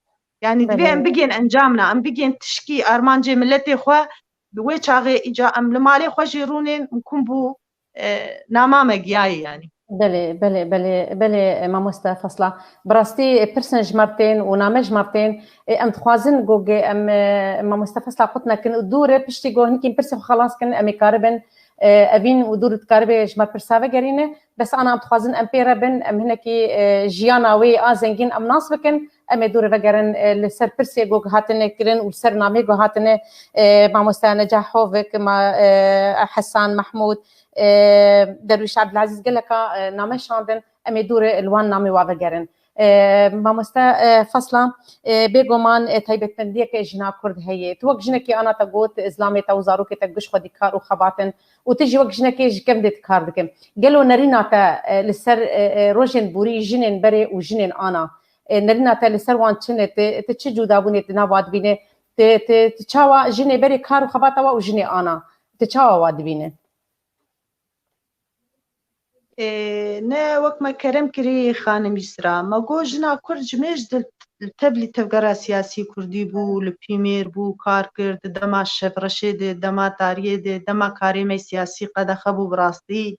Yanî divê em bigên encamna, em bigên tişkî armancê miletê xwe, bi wê çaxê îca em li malê xwe jî rûnên, mimkun bû, e, nama me giyayê yanî. Belê, belê, belê, belê, e, mamoste Fasla. Bi rastî, e, pirsên ji me re tên û name ji me re tên. E, em dixwazin go ge em, e, mamoste Fasla qut nekin û dû re piştî go hinkî pirsê xwe xelas kin, em ê karibin, e, evîn û dû re dikaribe ji me re pirsa vegerîne. Bes ana em dixwazin em pê re bin, em hinekî, e, jiyana wê a zengîn em nas bikin, em ê dû re vegerin, e, li ser pirsê ku hatine kirin û li ser namê ku hatine, e, mamoste Necah Hovik, ma, e, Hesan Mehmûd, e, Derwîş Ebdilezîz geleka, e, name şandin, em ê dû re li wan namê wa vegerin. E, mamoste, e, Fasla, e, bêguman, e, taybetmendiyeke jina Kurd heye. Tu wek jinekê ana te got, zilamê te û zarokê te giş xwedî kar û xebat in û tu jî wek jinekê ji kevindê tu kar dikin. Gelo nerîna te, e, li ser, e, e, rojên borî jinên berê û jinên ana, e, nerîna te li ser wan çi ne? Tu, tu çi cudabûnê di nav wa dibîne? Tu, tu, tu çawa jinê berê kar û xebata wa û jinê ana, tu çawa wa dibîne? Ê, ne wek me kerem kirî xanim Yusra. Me got jina Kurd ji mêj di li tev lî tevgera siyasî Kurdî bû, li Pîmêr bû, kar kir, di dema şevreşê de, dema tariyê de, dema karê me siyasî qedexe bû bi rastî.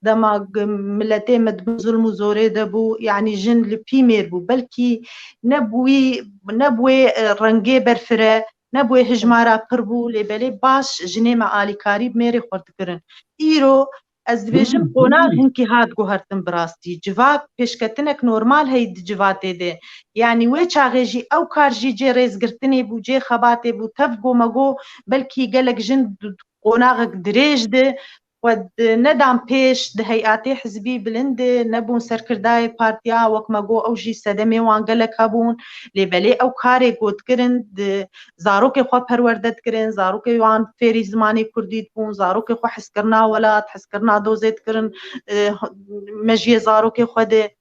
Dema g-, miletê me di bin zulm û zorê de bû, yanî jin li Pîmêr bû. Belkî ne bi wî, ne bi wê, e, rengê berfire, ne bi wê hijmara pir bû, lê belê baş jinê me alîkarî bi mêrê xwe dikirin. Îro ez dibêjim qonax hinkî hat guhertin bi rastî. Civak pêşketinek normal heye di civatê de. Yanî wê çaxê jî ew kar jî cê rêzgirtinê bû, cê xebatê bû, tev go me go belkî gelek jin d-, d-, qonaxek dirêj de xwe di nedan pêş, di heyatê hizbî bilind nebûn, serkirdayê partiya, wek me got, ew jî sedemê wan gelek hebûn. Lê belê ew karê got kirin, di zarokê xwe perwerde dikirin, zarokê wan fêrî zimanê kurdî dibûn, zarokê xwe hezkirina welat, hezkirina dozê dikirin, e, mejiyê zarokê xwe de.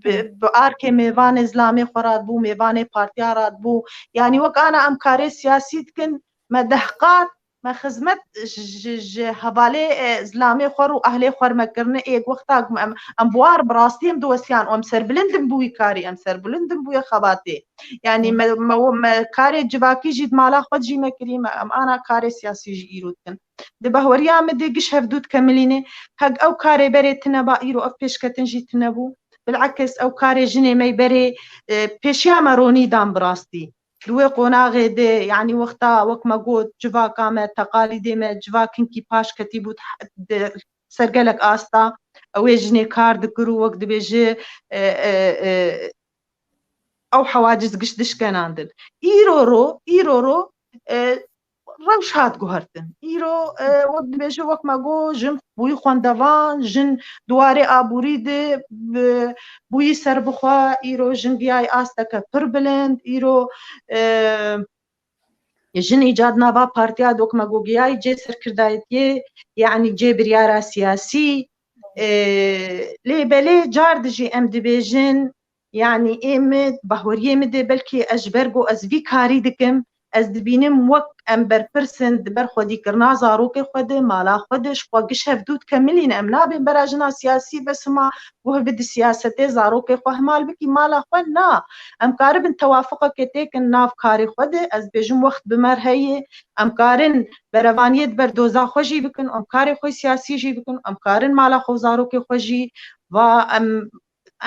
Bi, bi arkê mêvanê zilamê xwe re dibû, mêvanê partiya re dibû. Yanî wek ana em karê siyasî dikin, me dehqat, me xizmet ji, ji, ji hevalê, e, zilamê xwe û ehlê xwe re me kirine. Êk wexta em, em bi wan re bi rastî em diwestiyan û em serbilind in bi wî karî, em serbilind in bi wê xebatê. Yanî Hı. me, me, me karê civakî jî di mala xwe de jî me kirî, me, em ana karê siyasî jî îro dikin. Di bahweriya min de giş hevdû dikemilîne. Hek ew karê berê tine ba, îro ev pêşketin jî tine bû. Bilekes ew karê jinê me berê, e, pêşiya me ronî dan bi rastî. Di wê qonaxê de, yanî wexta wek me got, civaka me, teqalîdê me, civak hinkî paş ketî bû, di, di ser gelek asta. Ew ê jinê kar dikir û wek dibêje, e, e, e, ew hewaciz giş dişkenandin. Îro ro, îro ro, e, rewş hat guhertin. Îro, e, wek dibêje, wek me got, jin bûyî xwendevan, jin di warê aborî de bi, bûyî serbixwe, îro jin giyayî asteke pir bilind, îro, e, jin îcadina va partiya de, wek me got, giyayî cê serkirdayetiyê, yanî cê biryara siyasî. E, lê belê car di jî em dibêjin, yanî ê min, bahweriyê min de belkî ez ji ber ku ez vî karî dikim, ez dibînim wek em berpirs in di ber xwedîkirina zarokê xwe de, mala xwe de, ji xwe giş hevdû dikemilîne. Em nabên bera jina siyasî bes hima guh bide siyasetê, zarokê xwe hemal bikî, mala xwe na. Em karibin tewafuqekê têkin nav karê xwe de, ez dibêjim wext bi me re heye, em karin berevaniyê di ber doza xwe jî bikin, em karê xwe siyasî jî bikin, em karin mala xwe û zarokê xwe jî va em,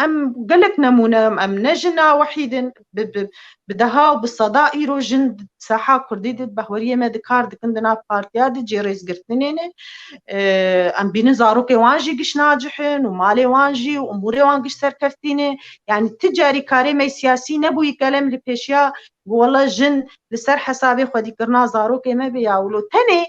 em gelek nemûne, em ne jina wehîd in, bi, bi, bi deha û bi seda îro jin di saha kurdî de, di bahweriyê me de kar dikin, di nav partiya de cê rêzgirtinê ne. E, em bînin zarokê wan jî giş nacihin û malê wan jî û umûrê wan giş serkeftî ne. Yanî ti carî karê me siyasî nebûyî kelem li pêşiya, wela jin li ser hesabê xwedîkirina zarokê me bê ya wilo. Tenê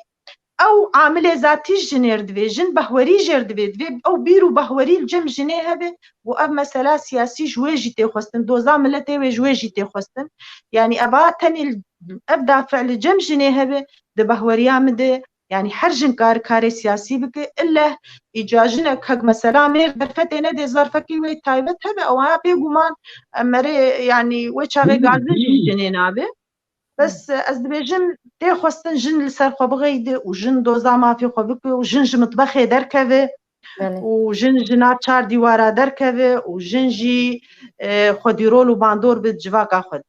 ew amilê zatî ji jinê re divê, jin behwerî jê re divê, divê ew bîr û behwerî li cem jinê hebe û ev mesela siyasî ji wê jî tê xwestin, doza miletê wê ji wê jî tê xwestin. Yanî eva tenê li, ev dafi'e li cem jinê hebe, di behweriya min de, yanî her jin kar karê siyasî bike, illeh îca jinek hek mesela mêr derfetê nedê, zarfekî wê taybet hebe, ewana bêguman, em merê, yanî wê çaxê gazin jî jinê nabe. Bes, e, ez dibêjim, tê xwestin jin li ser xwe bixeyde û jin doza mafê xwe bike û jin ji mitbexê derkeve Belê. û jin ji nav çar dîwara derkeve û jin jî, e, xwedî rol û bandor bi civaka xwe.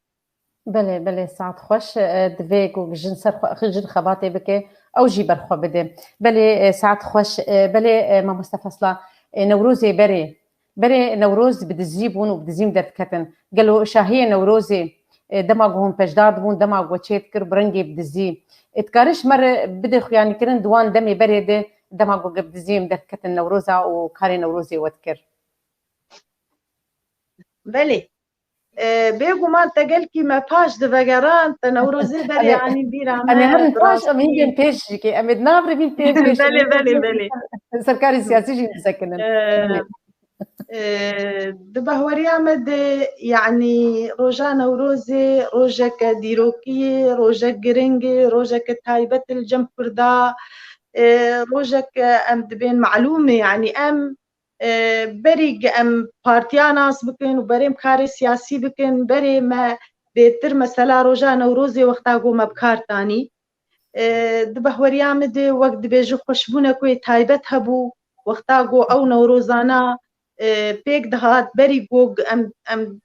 Belê, belê, saet xweş. E, divê ku jin ser xwe, jin xebatê bike, ew jî ber xwe bide. Belê, e, saet xweş. E, belê, e, mamoste Fesla, e, Newrozê berê, Berê Newroz bi dizî bûn û bi dizî derketin. Gelo şahiyê Newrozê, e, dema ku hûn pejdar dibûn, dema ku çê dikir, bi rengê bi dizî. E, dikare ji me re bide xuyanîkirin di wan demê berê de, dema ku bi dizî em derketin Newroza û karê Newrozê we dikir? Belê. E, bêguman te gelkî me paş divegeran, te Newrozê berê Em ê, anî bîra em ê me, herin bi paş, em ê rastî. hingên pêş jî ke, em ê di nav re bîn pêş pêş, em ê Belê, belê, belê. serkarê siyasî jî bisekinin. E, Belê. E, di bahweriya me de, yanî roja Newrozê rojeke dîrokî ye, rojek giring e, rojeke taybet e li cem Kurda, e, rojeke em dibên malûm e, yanî em, e, berî em partiya nas bikin û berê em karê siyasî bikin, berê me bêtir mesela roja Newrozê wexta ku me bi kar tanî. E, di bahweriya min de wek dibêje xweşbûnek wê taybet hebû, wexta ku ew Newrozana, e, pêk dihat, berî ku em, em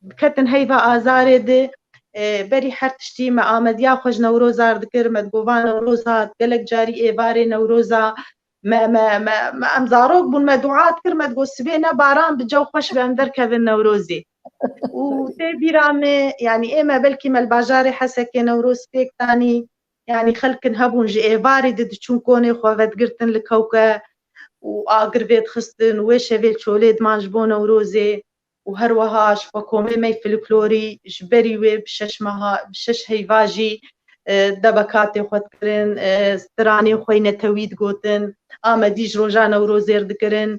diketin heyva azarê de, e, berî her tiştî me amediya xwe ji Newroza re dikir, me digot va Newroz hat, gelek carî êvarê Newroza, me, me, me, me, em zarok bûn, me dua dikir, me digot sibê ne baran bi cew xweş be, em derkevin Newrozê. Û tê bîra me, yanî ê me belkî me li bajarê Hesekê Newroz pêk tanî, yanî xelkin hebûn ji êvarê de diçûn konê xwe vedigirtin li kewke û agir vê dixistin û wê şevê çolê diman ji bo Newrozê û her wiha ji xwe komê me folklorî ji berî wê bi şeş meha, bi şeş heyva jî, e, debekatê xwe dikirin, e, stranê xwe yê netewî digotin, amedî ji roja Newrozê re dikirin.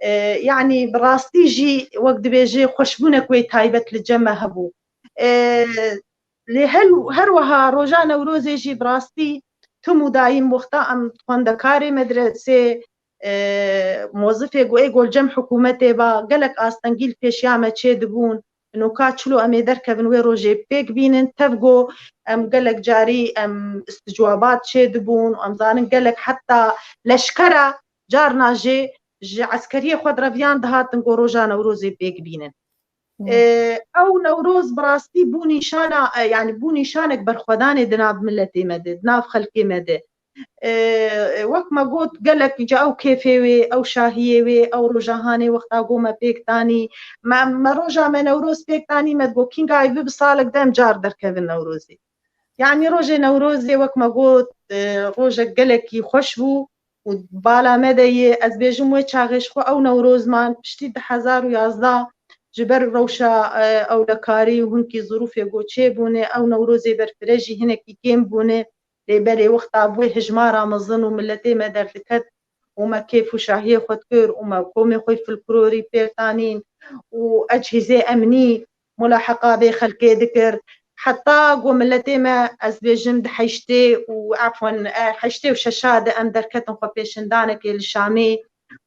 E, yanî bi rastî jî wek dibêje xweşbûnek wê taybet li cem me hebû. E, lê her, her wiha roja Newrozê jî bi rastî tim û dayîm wexta em xwendekarê medresê, e, mozifê ku ê gol cem hikûmetê ba, gelek astengî li pêşiya me çê dibûn. Noka çilo em ê derkevin wê rojê pêk bînin, tev ku em gelek carî em isticwabat çê dibûn, em zanin gelek heta leşkera carna jê ji eskeriyê xwe direviyan dihatin ku roja Newrozê pêk bînin. Hmm. E, ew Newroz bi rastî bû nîşana, e, yanî bû nîşanek berxwedanê di nav miletê me de, di nav xelkê me de. E, wek me got, gelek ca ew kêfê wê, ew şahiyê wê, ew roja hanê wexta go me pêk tanî, me, me roja me Newroz pêk tanî, me digot, kîngayî bi, bi salek de em car derkevin Newrozê. Yanî rojê Newrozê wek me got, e, rojek gelekî xweş bû û bala me de yê, ez bêjim wê çaxê ji xwe ew Newroz man, piştî du hezar û yazdeh ji ber rewşa, e, ewlekarî û hinkî zirûfê go çêbûne, ew Newrozê berfireh jî hinekî kêm bûne. Lê belê wexta bi wê hijmara mezin û miletê me derdiket û me kêf û şahiyê xwe dikir û me komê xwe folklorî pêr tanîn û ecihîzê emnî mulaheqa vê xelkê dikir. Heta ku miletê me, ez bêjim, di heştê û, efwen, e, heştê û şeşa de em derketin xwe pêşindanekê li Şamê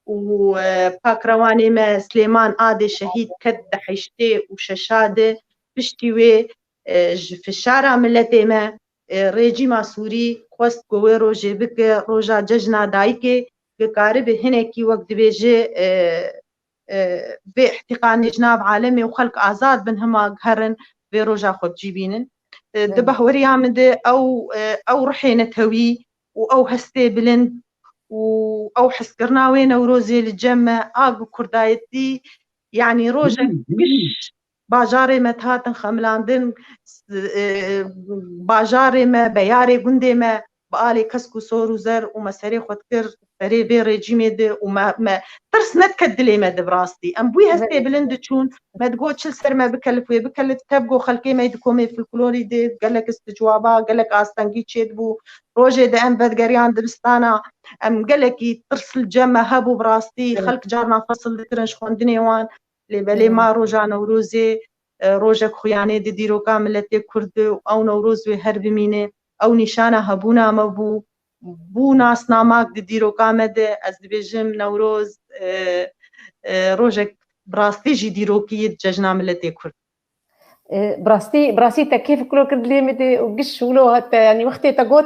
û, e, pakrewanê me Silêman Adê şehîd ket di heştê û şeşa de. Piştî wê, e, ji fişara miletê me, e, rejîma Sûrî xwest ku wê rojê bike roja cejna dayikê, ku karibe hinekî wek dibêje, e, e, vê îhtîqanê ji nav alemê û xelk azad bin, hema herin vê roja xwe bi cî bînin. E, di Evet. behweriya min de ew, e, ew ruhê netewî û ew hestê bilind û ew hezkirina wê Newrozê li cem me a ku kurdayetî, yanî rojek giş bajarê me dihatin xemilandin, s-, e, bajarê me, beyarê gundê me bi alê kesk û sor û zer û me serê xwe dikir serê vê rejîmê de û me, me tirs nediket dilê me de bi rastî. Em bi wî hestê Evet. bilind diçûn, me digot çi li ser me bikelif wê bikelif, tev ku xelkê me yê di komê folklorî de gelek isticwaba, gelek astengî çêdibû. Rojê de em vedigeriyan dibistana, em gelekî tirs li cem me hebû bi rastî, Evet. xelk carna fesil dikirin ji xwendinê wan. Lê belê Evet. ma roja Newrozê, e, rojek xuyanê di dîroka miletê Kurd de û ew Newroz wê her bimîne. Ew nîşana hebûna me bû, bû nasnamak di dîroka me de. Ez dibêjim Newroz, e, e, rojek bi rastî jî dîrokî ye di cejna miletê Kurd. E, bi rastî, bi rastî te kêf kilo kir dilê min de û giş wilo hate, yanî wextê te got,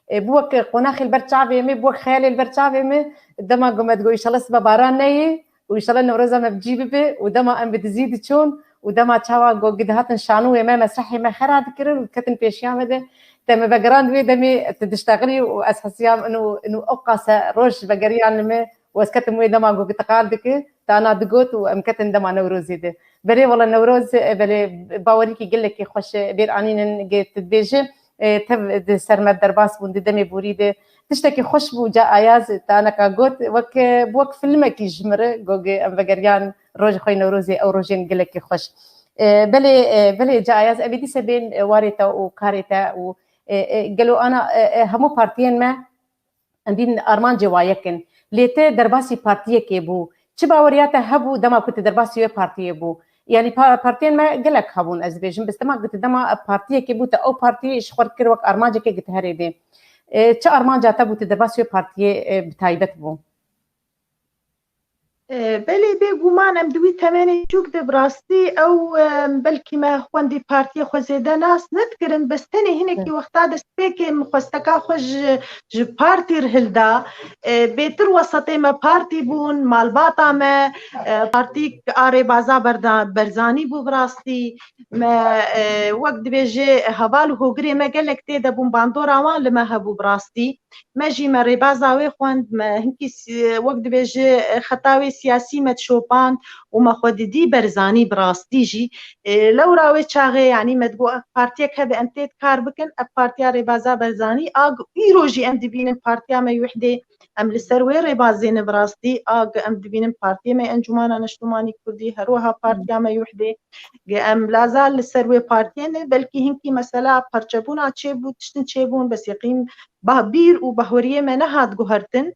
e, bû wek qonaxê li ber çavê min, bû wek xeyalê li ber çavê min, dema ku me digot, "Înşallah sibe baran neyê û înşallah Newroza me bi cî bibe." Û dema em bi dizî diçûn û dema çawa ku dihatin şanûyê me, mesrehê me xera dikirin û diketin pêşiya me de, te min vegerand wê demê tu diştexilî û ez hesiyam ino, ino ew qase roj vegeriyan li me û ez ketim wê dema ku tu qal dikî, te ana digot û em ketin dema Newrozê de. Belê wele Newroz, e, belê bawerîkî gelekî xweş, e, bêr anînin, gê tu dibêje, e, tev di ser me derbas bûn di demê borî de. Tiştekî xweş bû, ca Ayaz te aneka got, wek, e, wek filmekî ji min re, got, em vegeriyan roj xwe Newrozê, ew rojên gelekî xweş. E, belê, e, belê ca Ayaz, em ê dîse bên, e, warê te û karê te û, e, e, gelo ana, e, e, hemû partiyên me, em dîn armancê wa yek in. Lê te derbasî partiyekê bû. Çi baweriya te hebû dema ku tu derbasî wê partiyê bû? Yanî pa-, partiyên me gelek hebûn, ez dibêjim, bes dema ku tu dema partiyekê bû, te ew partiyê ji xwe dikir wek armancekê ku tu herê dê. E, çi armanca te bû, tu derbasî wê partiyê, e, bi taybet bû? E, belê, bêguman em di wî temenê çûk de bi rastî ew, e, belkî me xwendî partiyê xwe zêde nas nedikirin, bes tenê hinekî Evet. wexta destpêkê min xwesteka xwe ji, ji partî re hilda. E, bêtir wesatê me partî bûn, malbata me, e, partîk a rêbaza Berda-, Berzanî bû bi rastî. Me, e, wek dibêje heval û hogirê me gelek tê de bûn, bandora wan li me hebû bi rastî. Me jî me rêbaza wê xwend, me hinkî s-, wek dibêje, xeta wê siyasî me dişopand û me xwe didî Berzanî bi rastî jî. E, lewra wê çaxê, yanî me digot ev partiyek hebe em tê kar bikin, ev partiya Rêbaza Berzanî a ku îro jî em dibînin partiya me Yuhdê, em li ser wê rêbazê ne bi rastî, a ku em dibînin partiyê me Encûmana Neştimanî Kurdî, her wiha partiya me Yuhdê, ku em lazal li ser wê partiyê ne, belkî hinkî mesela parçebûna çêbû, tiştin çêbûn, bes yeqîn bah-, bîr û bahweriyê me nehat guhertin.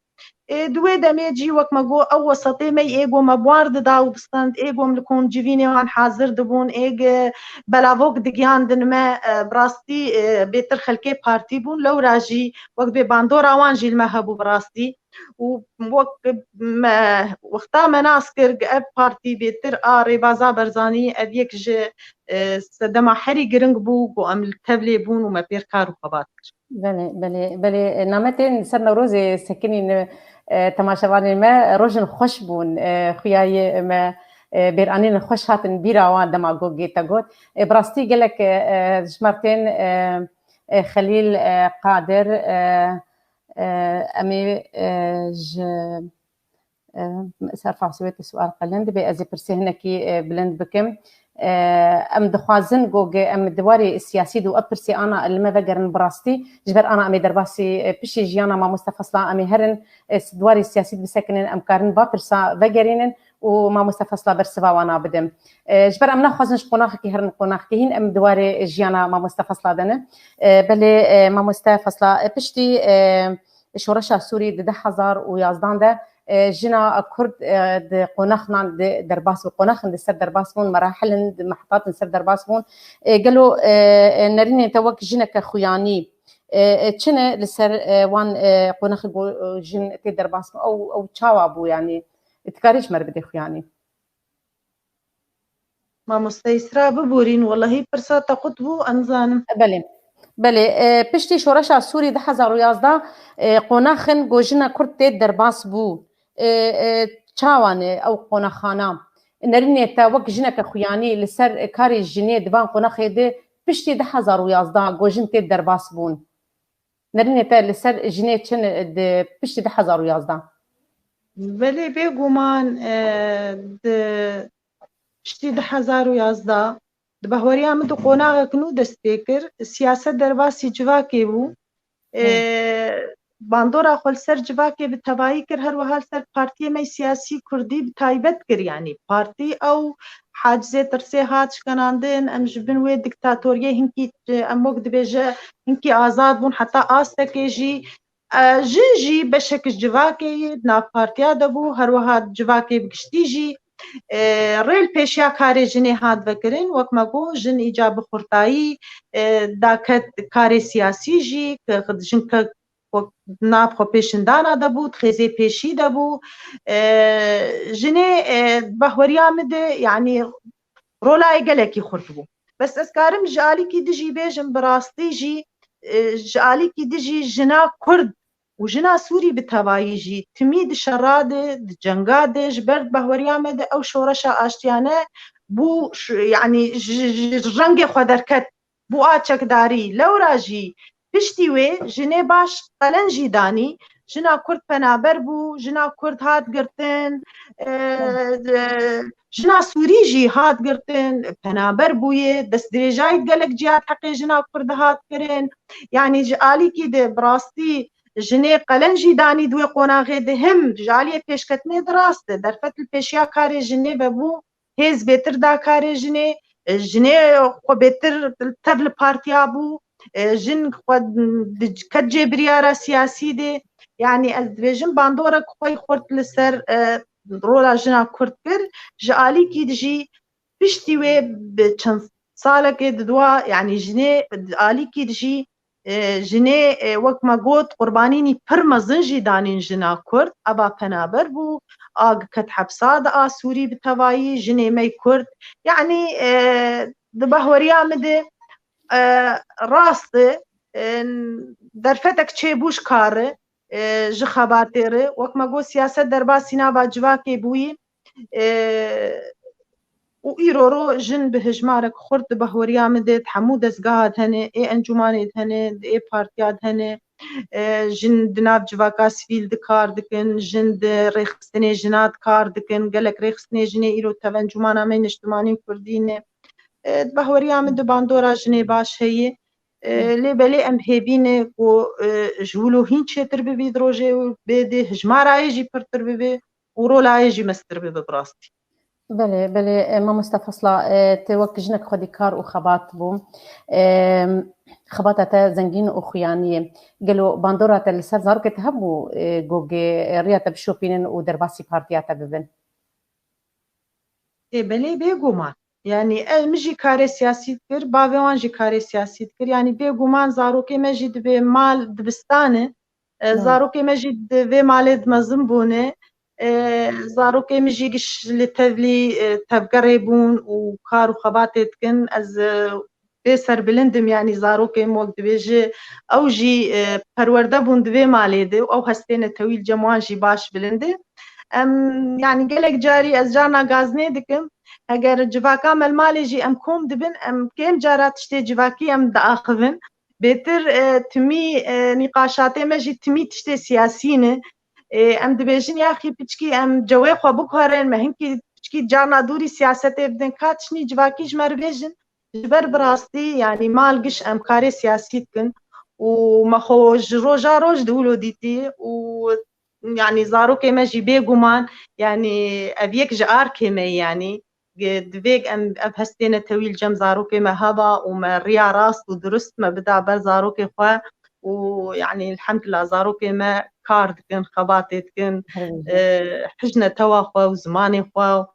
Ê, di wê demê cî wek me got, ew wesatê me ê go me buar dida û distend, ê go em li kon civînê wan hazir dibûn, ê ge belavok digiyandin me, e, bi rastî, e, bêtir xelkê partî bûn. Lewra jî wek dibê bandora wan jî li me hebû bi rastî. Û wek me, wexta me nas kir, ev partî bêtir a Rêbaza Berzanî, ev yek ji, e, sedema herî giring bû ku em li tevlê bûn û me pêr kar û xebat kir. Belê, belê, belê. Name tên ser Newrozê sekinîn, e, temaşevanên me, rojin xweş bûn, e, xuya ye me, e, bêranîn xweş hatin bîra wan dema got, gê te got. E, bi rastî gelek, e, e, ji me re tên, e, e, Xelîl, e, Qadir, e, e, em ê, e, ji, e, ser Fasûwê te sual qelen dibe, ez ê pirsê hinekî, e, bilind bikim. E, em dixwazin ku ge-, em di warê siyasî de û ev pirsê ana li me vegerin bi rastî, ji ber ana em ê derbasî, e, piştî jiyana mamoste Fasla em ê herin, e, s-, di warê siyasî de bisekinin, em karin va pirsa vegerînin û mamoste Fasla bersiva wana bidin. E, ji ber em naxwazin ji qonaxekî herin qonaxekî hîn, em di warê jiyana mamoste Fasla de ne. E, belê, e, mamoste Fasla, e, piştî, e, şoreşa Sûrî di du hezar û yazdan de, e, jina Kurd, e, di qonaxnan di derbas bû, qonaxin di ser derbas bûn, merahilin di mehtatin ser derbas bûn. E, gelo, e, e, nerînên te wek jineke xuyanî, e, e, çi ne li ser, e, wan, e, qonaxê go-, e, jin tê derbas bû? Ew, ew çawa bû, yanî? Dikarî ji me re bidê xuyanî? Mamoste Îsra, biborîn, welahî pirsa te qut bû, em zanim. Belê. Belê, e, piştî şoreşa Sûrî du hezar û yazda, e, qonaxin go jina Kurd tê derbas bû. E, e, çawa ne ew qonaxana? Nerînê te wek jineke xuyanî li ser karê jinê di van qonaxê de piştî du hezar û yazda go jin tê derbas bûn. Nerînê te li ser jinê çi ne di piştî du hezar û yazda? Belê, bêguman, e, di piştî du hezar û yazda, di bahweriya min de qonaxek nû dest pê kir. Siyaset derbasî civakê bû. E, Hmm. Bandora xwe li ser civakê bi tevayî kir, her wiha li ser partiyê me siyasî kurdî bi taybet kir. Yanî partî ew hacizê tirsê hat şkenandin, em ji bin wê diktatoriyê hinkî, em wek dibêje, hinkî azad bûn, heta astekê jî, e, jin jî beşek ji civakê yê, di nav partiya de bû, her wiha civakê bi giştî jî, e, rê li pêşiya karê jinê hat vekirin, wek me got, jin îca bi xurtayî, e, daket karê siyasî jî, ke jin ke, ku nav xwe pêşindana de bû, di xêzê pêşî de bû. E, jinê, e, bahweriya min de, yanî, rolayê gelekî xurt bû. Bes ez karim ji alîkî dijî bêjim, bi rastî jî, e, ji alîkî dijî jina Kurd û jina Sûrî bi tevayî jî timî di şera de, di cenga de, ji ber bahweriya me de ew şoreşa aştiyane bû, ş-, yanî ji, ji rengê xwe derket, bû a çekdarî. Lewra jî piştî wê jinê baş qelen jî danî, jina Kurd penaber bû, jina Kurd hat girtin, e, e, jina Sûrî jî hat girtin, penaber bûye, destdirêjayî gelek ciya heqê jina Kurd hat kirin. Yanî ji alîkî de bi rastî jinê qelen jî danî di wê qonaxê de, him ji aliyê pêşketinê de rast e. Derfet li pêşiya karê jinê vebû, hêz bêtir da karê jinê, e, jinê xwe bêtir tev li partiya bû, e, jin xwe di, ket cê biryara siyasî de. Yanî ez dibêjim bandorek xwe xurt li ser, e, rola jina Kurd kir. Ji alîkî de jî piştî wê bi çend salekê di dua, yanî jinê di alîkî de jî, e, jinê, e, wek me got, qurbanînî pir mezin jî danîn jina Kurd. Eva penaber bû, a ket hepsa de a Sûrî bi tevayî, jinê me Kurd. Yanî, e, di bahweriya min de, e, rast e, e, derfetek çêbû ji kar re, e, ji xebatê re. Wek me got, siyaset derbasî nava civakê bûyî. E, û îro ro jin bi hejmarek xurt di bahweriya min de, di hemû dezgeha de hene, ê encûmanê de hene, di ê partiya de hene, E, jin di nav civaka sivîl di kar dikin, jin di rêxistinê jina di kar dikin, gelek rêxistinê jinê îro tev encûmana me niştimanî kurdî ne. E, di bahweriya min di bandora jinê baş heye. E, lê belê em hêvî ne ku, e, ji wilo hîn çêtir bibî di rojê û bê dê hijmara yê jî pirtir bibê û rola yê jî mestir bibe bi rastî. Belê, belê, e, mamoste Fasla, e, te wek jinek xwedîkar û xebat bû. E, xebata te zengîn û xuyanî ye. Gelo bandora te li ser zarokê te hebû, e, ku gê, e, riya te bişopînin û derbasî partiya te bibin? Ê, belê, bêguman. Yanî, e, min jî karê siyasî dikir, bavê wan jî karê siyasî dikir. Yanî, bêguman zarokê me jî divê mal dibistane. E, zarokê me jî di vê malê di mezin bûne. E, zarokê min jî giş li tevlî, e, tevgerê bûn û kar û xebatê dikin. Ez, e, bê serbilind im, yanî zarokê min wek dibêje, ew jî, e, perwerde bûn di vê malê de û ew hestê netewî li cem wan jî baş bilind e. Em, yanî gelek carî ez carna gaznê dikim. Heger civaka me li malê jî em kom dibin, em kêm cara tiştê civakî em diaxivin. Bêtir, e, timî, e, nîqaşatê me jî timî tiştê siyasî ne. E, em dibêjin yaxî piçkî em cewê xwe biguherin, me hinkî piçkî carna dûrî siyasetê bidin. Ka tiştî civakî ji me re bêjin, ji ber bi rastî, yanî mal giş em karê siyasî dikin û me xwe ji roja roj di wilo dîtî û yanî zarokê me jî bêguman, yanî ev yek ji arkê me ye, yanî divê em ev hestê netewî li cem zarokê me heba û me riya rast û durust me bida ber zarokê xwe û yanî elhemdulillah zarokê me kar dikin, xebatê dikin, Her bijî. e, hijne tewa xwe û zimanê xwe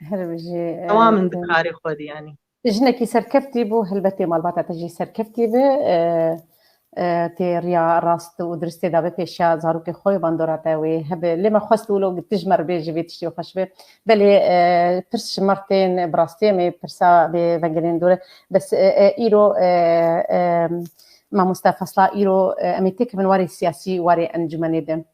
Her bijî, e, dewam in di e, karê xwe de yanî. Jinekî serkeftî bû, helbetê malbata te jî serkeftî be. E, e, tê riya rast û diristê dabe pêşiya zarokê xwe, bandora te wê hebe. Lê me xwest wilo tu ji me re bêjî vê tiştê xweş be. Belê, e, pirs ji me re tên, bi rastî em ê pirsa bê vengerên dû re. Bes, e, e, îro, e, e, mamoste Fasla, îro, e, em ê têkevin warê siyasî, warê encûmenê de.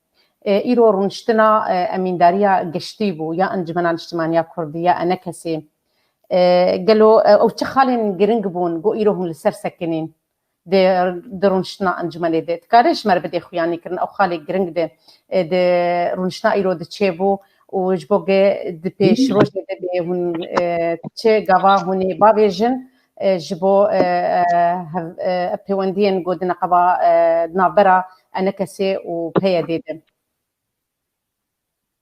E, îro rûniştina, e, emîndariya geştî bû, ya Encûmena Niştimaniya Kurdî, ya ENKSê. E, gelo, e, ew çi xalên giring bûn, ku îro hûn li ser sekinîn di, di rûniştina encûmenê de? Dikare ji me re bidê xuyanîkirin, ew xalê giring de, e, di rûniştina îro de çêbû û ji bo ge di pêş rojê de bê hûn, e, çi gava hûn ê bavêjin, e, ji bo, e, e, hev-, e, pêwendiyên ku di neqeba, e, di navbera ENKSê û PYDê de?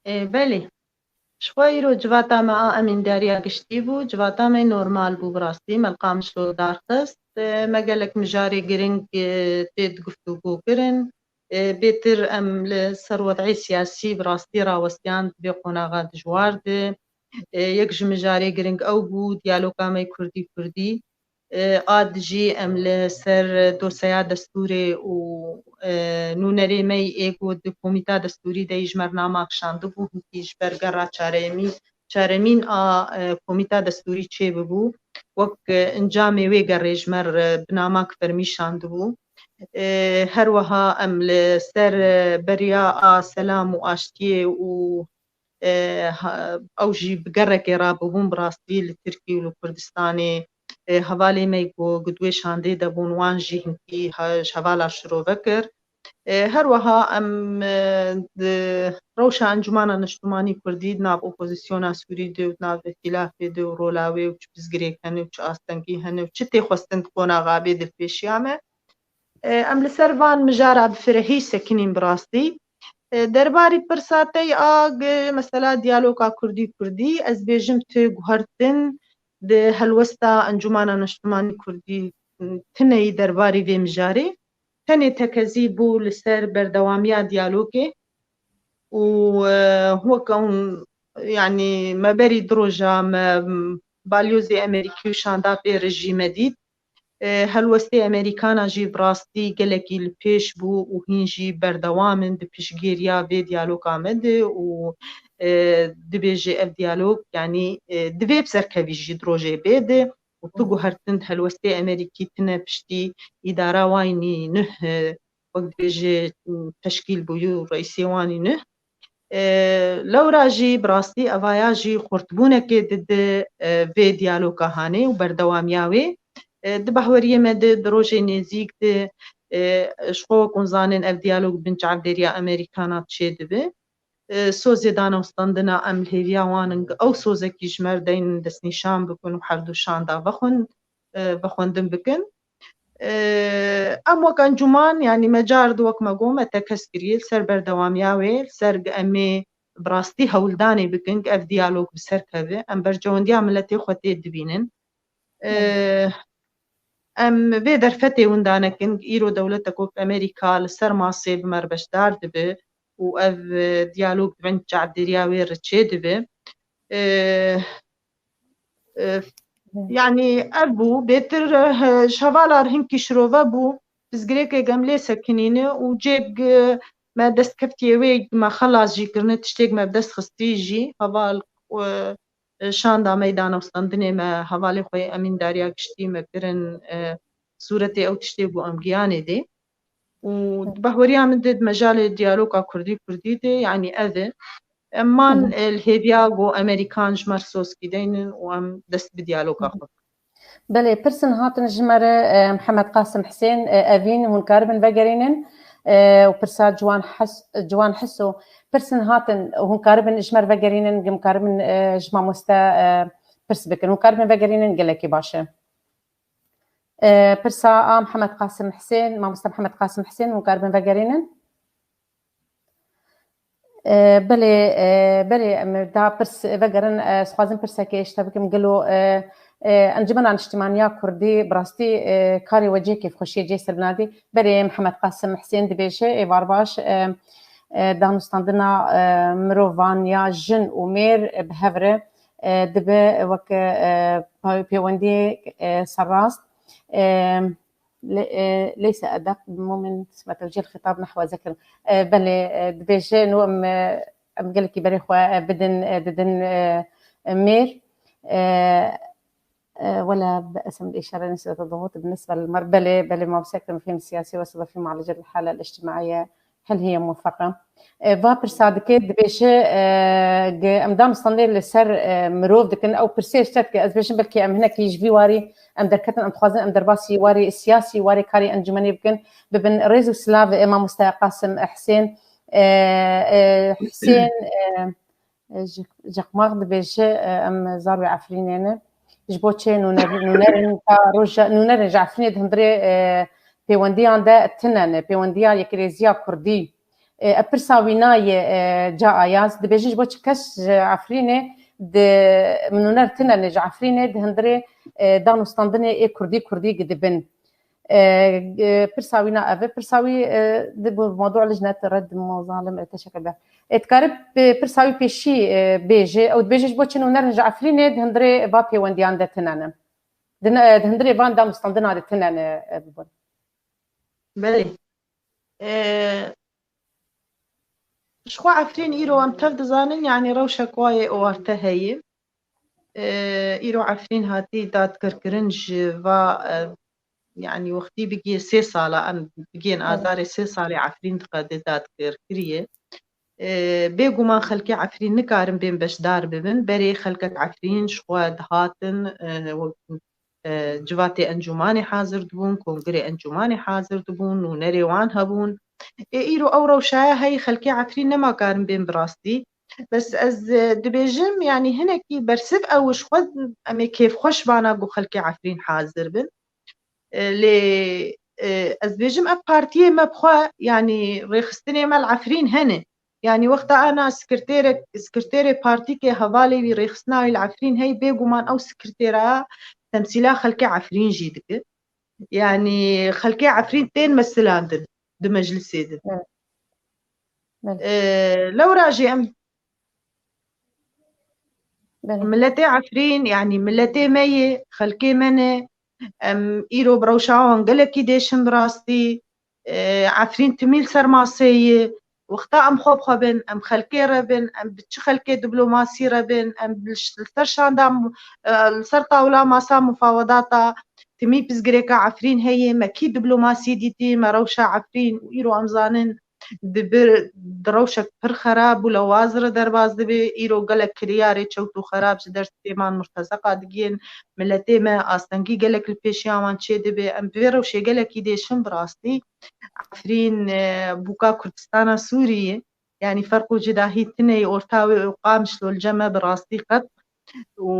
E, belê. Ji xwe îro civata me a emîndariya giştî bû, civata me normal bû bi rastî, me li Qamişlo darxist. E, me gelek mijarê giring, e, tê di guftûgo kirin. E, bêtir em li ser wed'ê siyasî bi rastî rawestiyan di vê qonaxa dijwar de. E, yek ji mijarê giring ew bû, diyaloga me kurdî kurdî. E, a dijî em li ser dosyeya destûrê û, e, nûnerê me yê êgo di komîta destûrî de yî ji me re nama kişandibû, hinkî ji ber gerra çaremî-, çaremîn a, e, komîta destûrî çêbibû, wek, e, encamê wê gerrê ji me re bi namak fermî şandibû. E, her wiha em li ser, e, beriya a selam û aştiyê û e, ha-, ew jî bi gerekê rabûbûn bi rastî li Tirkî û li Kurdistanê, e, hevalê me ku, ku di wê şandê de bûn, wan jî hinkî he-, ji hevala şirove kir. E, her wiha em, e, di rewşa Encûmana Niştimanî Kurdî di nav opozisyona Sûrî de û di nav îtîlafê de û rola wê û çi pirsgirêk hene û çi astengî hene û çi tê xwestin di qonaxa bê dilpêşiya me. E, em li ser van mijara bi firehî sekinîn bi rastî. E, derbarî pirsa te yê a, gi-, mesela diyaloga Kurdî-Kurdî, ez bêjim tu guhertin di helwesta Encûmana Niştimanî Kurdî, m, tune yî derbarî vê mijarê. Tenê tekezî bû li ser berdewamiya diyalogê û, e, wek ew, yanî me berî du roja me, m, balyozê Amerîkî û şanda pê rejîme dît. E, helwestê Amerîkana jî bi rastî gelekî li pêş bû û hîn jî berdewam in di piştgiriya vê diyaloga me de û, e, dibêje ev diyalog, yanî, e, divê bi serkevî jî di rojê bê de û tu guhertin di helwestê Amerîkî tine piştî îdara wayî nî nuh, e, wek dibêje, teşkîl bûyî û reîsê wanî nuh. E, lewra jî bi rastî evaya jî xurtbûnekê dide, e, vê diyaloga hanê û berdewamiya wê. E, di bahweriyê me de di rojê nêzîk de, E, ji xwe wek hûn zanên ev diyalog bin çavdêriya Amerîkana çêdibe. E, sozê danewstandina em li hêviya wan in, ew sozekî ji me re deynin destnîşan bikin û her du şanda vexwin-, e, vexwendin bikin. E, em wek encûman, yanî me car di wek me got, me tekez kiriye li ser berdewamiya wê, li ser em ê bi rastî hewldanê bikin ku ev diyalog bi ser keve. Em berjewendiya miletê xwe tê dibînin. E, em vê derfetê winda nekin, îro dewletek wek Amerîka li ser masê bi me re beşdar dibe û ev, e, diyalog di bin çavdêriya wê re çêdibe. E, e, yanî ev bû, bêtir, e, ji hevala re hinkî şirove bû, pirsgirêkê em lê sekinîne û cêk, e, me dest keftiye wê me xelas jî kirine, tiştêk me bi dest xistî jî, heval, e, e, şanda me yê danewstandinê me hevalê xwe yê emîndariya giştî me kirin, e, sûretê ew tiştê ku em giyanê dê. Û di bahweriya min de di mejalê diyaloga kurdî kurdî de, yanî ev e. Em man, e, li hêviya ku Amerîkan ji me re sozkî deynin û em dest bi diyaloga xwe bikin. Belê, pirsin hatin ji me re, e, Mihemed Qasim Hisên, e, Evîn, hûn karibin vegerînin, e, û pirsa Ciwan Hes-, Ciwan Hiso. Pirsin hatin, hûn karibin ji me re vegerînin, hûn karibin, e, ji mamoste, e, pirs bikin. Hûn karibin vegerînin, gelekî baş e. E, pirsa a Mihemed Qasim Hisên, mamoste Mihemed Qasim Hisên, hûn karibin vegerînin? E, belê, e, belê, em da pirs vegerin, e, ez xwazim pirsekê ji te bikim, gelo, e, e, Encumena Niştimaniya Kurdî, bi rastî, e, karê we cihê kêfxweşiyê cihê serbinadî. Belê, Mihemed Qasim Hisên dibêje, êvar baş, e, e, danûstandina, e, mirovan ya jin û mêr, e, bi hev re, e, dibe weke, e, pay-, pêwendiyê, e, serrast. E, Le-, e, leyse edaq bi mumin sime tewcîh xîtab nehwa zekir. E, belê, e, dibêje, nû em, e, em gelekî berê xwe, e, bidin, e, didin, e, e, mêr. E, e, wela bi esem îşare nisbete dixwit bi nisbe li mer. Belê, belê, ma bi sekir mefhîm siyasî ve sedefî mualece li hala el-ictimaiye. Hel hiye muwefeqa. E, va pirsa dike, dibêje, e, ge-, em danûstandê li ser, e, mirov dikin. Ew pirsê ji te dike. Ez bêjim belkî em hinekî ji vî warî em derketin, em dixwazin em derbasî warê siyasî, warê karê encûmenê bikin. Bibin rêz û silav, e, mamoste Qasim Hisên, e, e, Hisên, e, e, Ji-, Ceqmaq dibêje, e, em zarwê Efrînê ne. Ji bo çi nûner-, nûnerên ta roja, nûnerên ji Efrînê di hundirê, e, pêwendiyan de tune ne, pêwendiya yekrêziya Kurdî. E, ev pirsa wî nayê, e, ca ayaz. Dibêje ji bo çi kes ji Efrînê di, nûner tune ne ji Efrînê di hundirê, e, danûstandinê ê Kurdî, Kurdî gidibin. E, e, pirsa wî na ev e. Pirsa wî, e, di bo mewdû lijnet red mozalim, e, teşekkür ber. E, dikare, e, pirsa wî pêşî, e, bêje. Ew dibêje ji bo çi nûnerin ji Efrînê di hundirê va pêwendiyan de tune ne. Di ne-, di hundirê van danûstandina de tune ne, e, bibin. Belê. E, ji xwe Efrîn îro em tev dizanin, yanî rewşek wayê û warte heye. E, îro Efrîn hatî dadgirkirin ji va, e, yanî wextî bigihê sê sala, em bigihên Azarê sê salê Efrîn diqede dadgirkirî ye. E, bêguman xelkê Efrîn nikarin bên beşdar bibin. Berê xelkek Efrîn ji xwe dihatin, e, wek, e, civatê encûmanê hazir dibûn, kongirê encûmanê hazir dibûn, nûnerê wan hebûn. Ê îro ew rewşaya heyî xelkê Efrîn nema karin bên bi rastî. Bes ez, e, dibêjim, yanî hinekî bersiv ew ji xwe em ê kêfxweş bana ku xelkê Efrîn hazir bin. E, lê, e, ez dibêjim ev partiyê me bi xwe, yanî rêxistinê me li Efrîn hene. Yanî wexta ana sekreterek, sekreterê partîkê hevalê wî rêxistina wî li Efrîn hey, bêguman ew sekretera temsîla xelkê Efrîn jî dike. Yanî xelkê Efrîn tên mesilandin di meclisê de. Evet. Evet. E, lewra jî em Belê. Miletê Efrîn, yanî miletê me ye, xelkê me ne. Em îro bi rewşa wan gelekî dêşin bi rastî. E, Efrîn timî li ser masê ye. Wexta em xwe bi xwe bin, em xelkê re bin, em bi çi xelkê diplomasî re bin, em li ş-, li ser şanda mu-, e, li ser tawla masa mufawedata timî pirsgirêka Efrîn heye, me kî diplomasî dîtî, me rewşa Efrîn û îro em zanin di bir di rewşek pir xerab û lewaz re derbas dibe. Îro gelek kiryarê çewt û xerab ji dersê man murtezeqa digihên. Miletê me astengî gelek li pêşiya wan çêdibe. Em bi vê rewşê gelekî dêşin bi rastî. Efrîn, e, bûka Kurdistana Sûriyê. Yanî ferq û cudahî tune ye, orta wê û Qamişlo li cem me bi rastî qet û,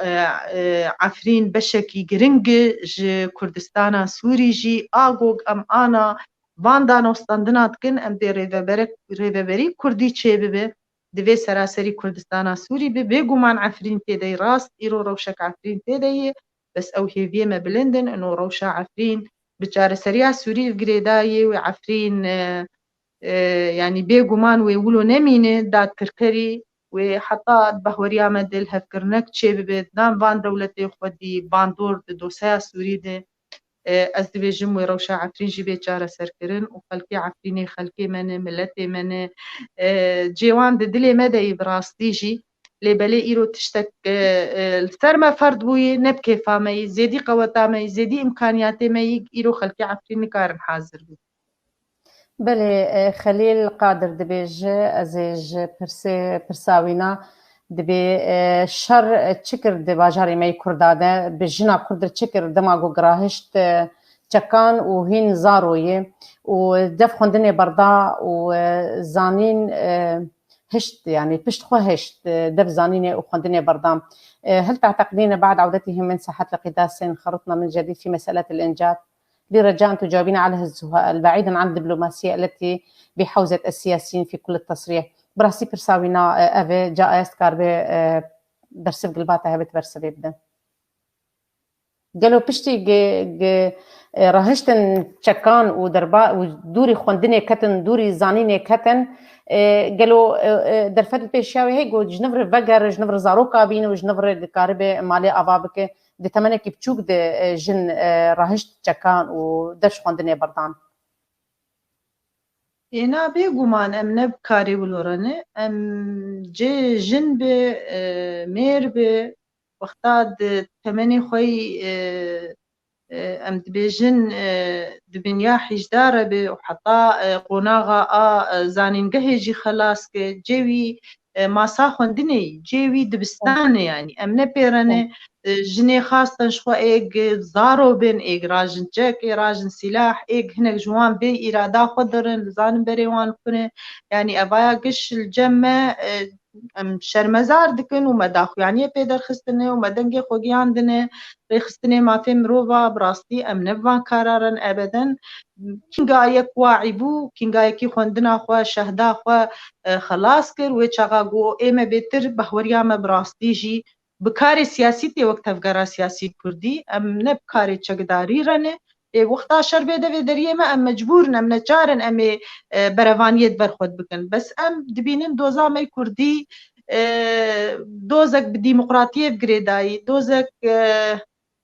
e, e, Efrîn beşekî giring e ji Kurdistana Sûrî jî. A go em ana van danostandina dikin, em dê rêvebere-, rêveberî Kurdî çêbibe, divê seraserî Kurdistana Sûrî be. Bêguman Efrîn tê de ye, rast îro rewşek Efrîn tê de ye, bes ew hêviyê me bilind in, ino rewşa Efrîn bi çareseriya Sûrî girêdayî wê Efrîn, e, e, yanî bêguman wê wilo nemîne, dadkirkerî wê heta di bahweriya me de lihevkirinek çêbibe, di nav van dewletê xwedî bandor di dosyeya Sûrî de, e, ez dibêjim wê rewşa Efrîn jî bê çareserkirin û xelkê Efrînê xelkê me ne, miletê me ne, e, cê wan di dilê me de yî bi rastî jî. Lê belê îro tiştek, e, e, li ser me ferd bûyî, ne bi kêfa me yî, zêdî qeweta me yî, zêdî îmkaniyatê me yî, îro xelkê Efrîn nikarin hazir bin. Belê, e, Xelîl Qadir dibêje, ez ê ji pirsê, pirsa wîna dibê, e, şer çi kir di bajarê me yê Kurda de, bi jina Kurd re çi kir dema ku girahişt, e, çekan û hîn zaroyê û dev xwendinê berda û, e, zanîn, e, hişt, yanî pişt xwe hişt, e, dev zanînê û xwendinê berda. E, هل تعتقدين بعد عودتهم من ساحات القتال سينخرطن من جديد في مسألة الإنجاب؟ لي رجاء أن تجاوبين على هالسؤال بعيدا عن الدبلوماسية التي بحوزة السياسيين في كل التصريح. Bi rastî pirsa wîna, e, ev e, ca ez dikaribe, e, bersiv gilbate hebe tu bersivê bide. Gelo piştî gi-, gi-, e, rahiştin çekan û derba-, û dûrî xwendinê ketin, dûrî zanînê ketin, e, gelo, e, e, derfet li pêşiya wê heye ku ji niv re veger, ji niv re zaroka bîne û ji niv re dikaribe malê ava bike? Di temenekî biçûk de, e, jin, e, rahişt çekan û dev ji xwendinê berdan. Êna bêguman em ne bi karê wilo re ne. Em cê jin be, e, mêr be, wexta di temenê xwe yî, e, e, em dibêjin, e, di binya hîjdar re be û heta, e, qonaxa a, e, zanîngehê jî xelas ke, cê wî, e, masa xwendinê yî, cê wî dibistanê, yanî em ne pê re ne, e, jinê xastin ji xwe êg zaro bin, êg rajin çek, ê rajin sîlah, êg hinek ji wan bê îrada xwe dirin, dizanin berê wan li ku ne. Yanî evaya giş li cem me, e, em şermezar dikin û me daxuyaniyê pê derxistine û me dengê xwe giyandine. Rêxistinê mafê mirova, bi rastî em ne bi van kara re ne ebeden. Kîngayek waî bû, kîngayekî xwendina xwe, şehda xwe, e, xelas kir. Wê çaxa ku ê me bêtir bahweriya me bi rastî jî bi karê siyasî tê wek tevgera siyasî kurdî. Em ne bi karê çekdarî re ne. Ê, wexta şer bê devê deriyê me, em mecbûr in, em neçar in, em ê, e, berevaniyê di ber xwe de bikin. Bes em dibînin doza me kurdî, e, dozek bi demokratiyê bi girêdayî, dozek, e,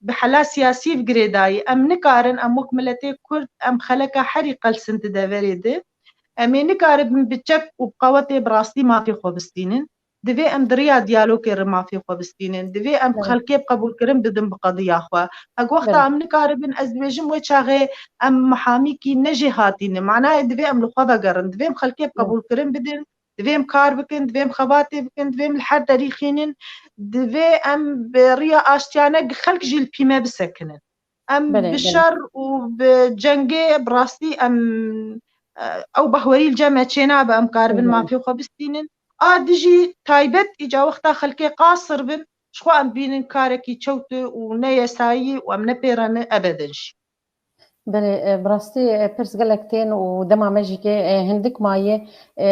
bi hela siyasî bi girêdayî. Em nikarin, em wek miletê kurd, em xeleka herî qels in di deverê de. Em ê nikaribin bi çek û bi qewetê bi rastî mafê xwe bistînin. Divê em di riya diyalogê re mafê xwe bistînin. Divê em Evet. xelkê bi qebûlkirin bidin bi qediya xwe. Hek wexta Evet. em nikaribin, ez dibêjim wê çaxê em mihamîkî ne jêhatî ne. Manayê divê em li xwe vegerin. Divê em xelkê bi Evet. qebûlkirin bidin. Divê em kar bikin, divê em xebatê bikin, divê em li her derî xînin. Divê em bi riya aştiyane xelk jî li pî me bisekinin. Em Belê, bi belê. şer û bi cengê bi rastî em, e, ew bahwerî li cem me çênabe, em karibin Belê. mafê xwe bistînin. A dijî taybet îca wexta xelkê qasir bin, ji xwe em bînin karekî çewt û ne yesayî û em ne pê re ne ebeden jî. Belê, e, bi rastî, e, pirs gelek tên û dema me jî kê, e, hindik maye, e,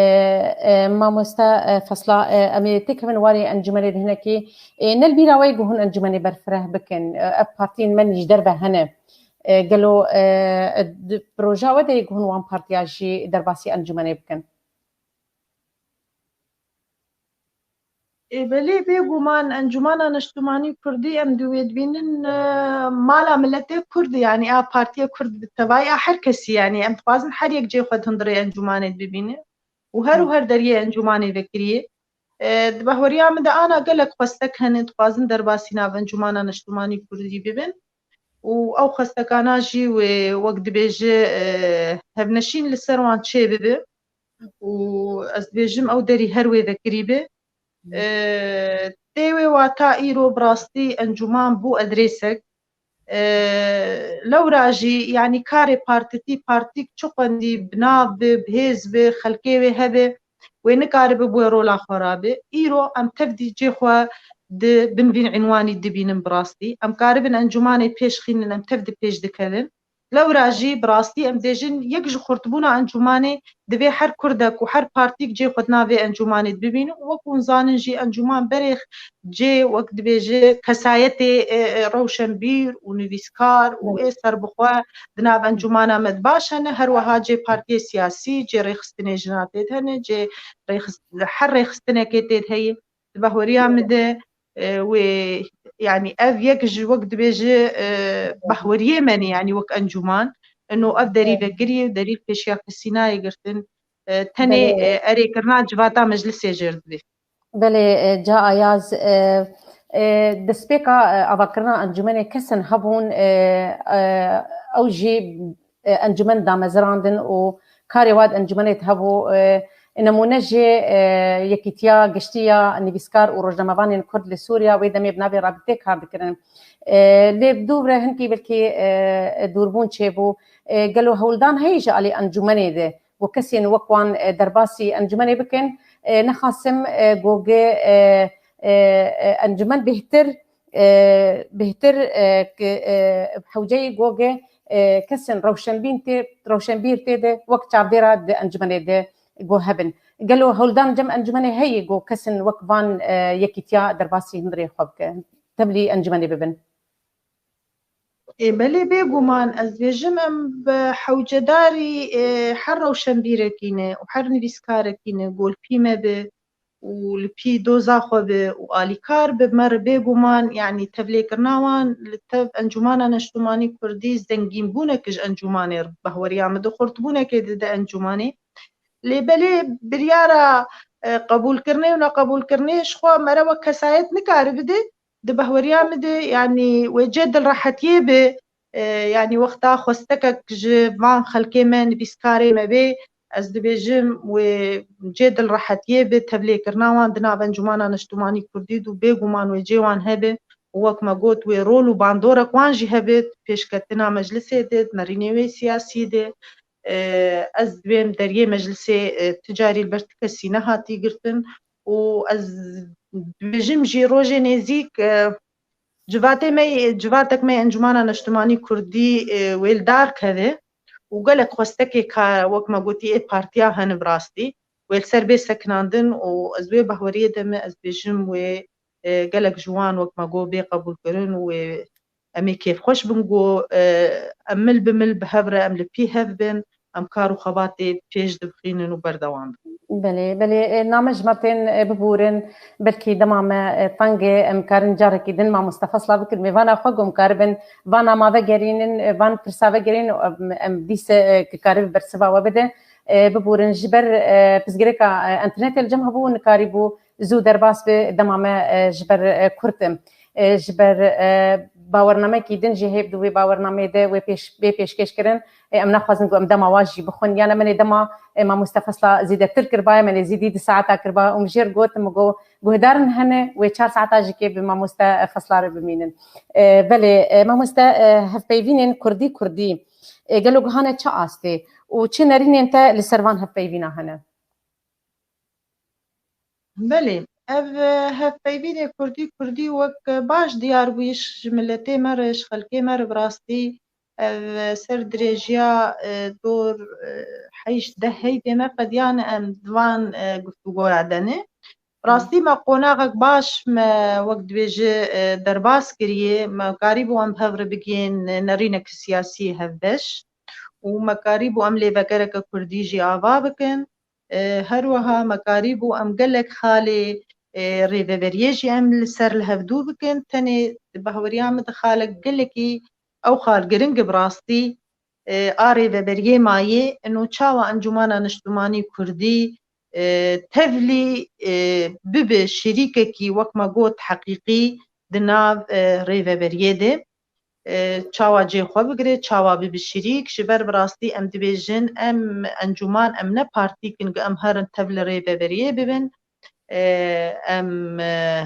e, mamoste, e, Fesla, e, em ê têkevin warê encûmenê de hinekî, e, ne li bîra we ye ku hûn encûmenê berfireh bikin, e, ev partiyên me ji derve hene. E, gelo, e, di proja we de ye ku hûn wan partiya jî derbasî encûmenê bikin? Ê, belê, bêguman Encûmana Neştimanî Kurdî em di wê dibînin, e, mala miletê Kurd, yanî a partiyê Kurd bi tevayî a her kesî, yanî em dixwazin her yek cê xwe di hundirê encûmanê de bibîne û her û Hı. her deriyê encûmanê vekiriyê. E, di bahweriya min de ana gelek xwestek hene, dixwazin derbasî nav Encûmana Neştimanî Kurdî bibin. û ew xwestekana jî wê wek dibêje, e, hevneşîn li ser wan çêbibe û ez dibêjim ew derî her wê vekirî be. E, tê wê wata îro bi rastî encûman bû edrêsek. E, lewra jî, yanî karê partîtî, partîk çi qwendî bi nav bi, bi hêz bi, xelkê wê hebe, wê nikaribe bi wê rola xwe rabe. Îro em tevdî cê xwe di bin vîn înwanî dibînin bi rastî. Em karibin encûmanê pêş xînin, em tev di pêş dikevin. Lewra jî bi rastî em dêjin yek ji xurtbûna encûmanê divê her kurdek û her partîk cê xwe di nav vê encûmanê de bibînin û wek hûn zanin jî encûman berê cê wek dibêje kesayetê, e, e, rewşenbîr û nivîskar û ê serbixwe di nav encûmana me de baş hene. Her wiha cê partiyê siyasî, cê rêxistinê jina tê de hene, cê rêxist-, her rêxistinekê tê de heye. Di bahweriya min de, e, wê, yanî ev yek ji wek dibêje, e, bahweriyê me ne, yanî wek encûman. Ino ev derî vekirî û derî pêşiya kesî nayê girtin. E, tenê, Belê. e, erêkirina civata meclisê jêr dibê. Belê, e, ca Ayaz, e, e, destpêka, e, avakirina encûmenê kesin hebûn, e, e, ew jî, e, encûmen damezirandin û karê wa di encûmenê de hebû, e, nemûne jê, e, Yekîtiya Giştî ya Nivîskar û Rojnamevanên Kurd li Sûriya wê demê bi navê Rabîtê kar dikirin. E, lê bi dû re hinkî belkî, e, dûrbûn çêbû. E, gelo hewldan heye ji alî encûmenê de ku kesên wek wan, e, derbasî encûmenê bikin, e, nexasim, e, goge, e, e, e, encûmen bêhtir, e, bêhtir, e, ki, e, hewceyî goge, e, kesên rewşenbîn tê, rewşenbîr tê de wek çavdêra di encûmenê de go hebin. Gelo hewldan cem encûmenê heye ku kesên wek van, e, yekîtiya derbasî hundirê xwe bike, tevlî encûmenê bibin? Ê, belê, bêguman, ez dibêjim em bi hewcedarî, ê, her rewşenbîrekî ne û her nivîskarekî ne, golpî me be û li pî doza xwe be û alîkar be, me re bêguman, yanî tevlêkirina wan li tev Encûmana Neştimanî Kurdî zengînbûnek ji encûmanê re, bahweriya min di xurtbûnekê dide encûmanê. Lê belê biryara, e, qebûlkirinê û neqebûlkirinê ji xwe me re wek kesayet nikare bide, di bahweriya min de, yanî wê cê dilrehetiyê be, e, yanî wexta xwestekek ji van xelkê me, nivîskarê me bê, ez dibêjim wê cê dilrehetiyê be tevlêkirina wan di nav Encûmana Neştimanî Kurdî de û bêguman wê cê wan hebe û wek me got wê rol û bandorek wan jî hebe pêşketina meclisê de, nerînê wê siyasî de. E, ez dibêm deriyê meclisê, e, ti carî li ber ti kesî nehatî girtin û ez dibêjim jî rojê nêzîk, e, civatê me, civatek me Encûmana Neştimanî Kurdî, e, wê li dar keve û gelek xwestekê ka wek me gotî ê partiya hene bi rastî wê li ser bê sekinandin û ez wê bahweriyê de me ez dibêjim wê, e, gelek ji wan wek me got bê qebûlkirin û wê em ê kêfxweş bin ku, e, em mil bi mil bi hev re em li pî hev bin, em kar û xebatê pêş dibixînin û berdewam bin. Belê, belê, e, name ji me tên, e, bibûrin, belkî dema me, e, teng e, em karin carekî din mamoste fesla bikin, mêvana xwe ku em karibin vana ma vegerînin, e, van pirsa vegerînin û em, em dîse, e, ki karibe bersiva we bide, e, bibûrin. Ji ber, e, pirsgirêka, e, înternetê li cem hebû, nikarîbû zû derbas be, dema me, e, ji ber, e, kurt e. E, ji ber, e, bawernamekî din jî hêv di wê bawernameyê de wê pêş, bê pêşkêş kirin. E, em naxwazin ku em dema wa jî bixwin. Yan em ê dema, e, mamoste fesla zêdetir kiriba, em ê zêdî di saeta kiriba. Û min jêr got, min got, guhdarin hene, wê çar saeta jî kê bi mamoste, e, fesla re bimînin. E, belê, e, mamoste, e, hevpeyvînên kurdî kurdî, e, gelo gihane çi astê û çi nerînên te li ser van hevpeyvîna hene? Belê, ev, e, hevpeyvînê kurdî kurdî wek, e, baş diyar bûyî ji miletê me re, ji xelkê me re bi rastî ev, e, ser dirêjiya, e, dor, e, heşt deh heyvê me qediyane em di van, e, guftûgoya de ne. Bi rastî me qonaxek baş me wek dibêje, e, derbas kiriye, me karîbû em bi hev re bigihên nerînek siyasî hevbeş û me karîbû em lêvegereke kurdî jî ava bikin. E, her wiha me karîbû em gelek xalê, e, rêveberiyê jî em li ser li hevdû bikin. Tenê di bahweriya min de xalek gelekî ew xal giring e bi rastî, e, a rêveberiyê mayê. Ino çawa Encûmana Niştimanî Kurdî, e, tevlî, e, bibe şirîkekî wek me got heqîqî di nav, e, rêveberiyê de. e, çawa cê xwe bigire, çawa bibe şirîk. Ji ber bi rastî em dibêjin, em encûman, em ne partîk in ku em herin tev li rêveberiyê bibin. E, em, e,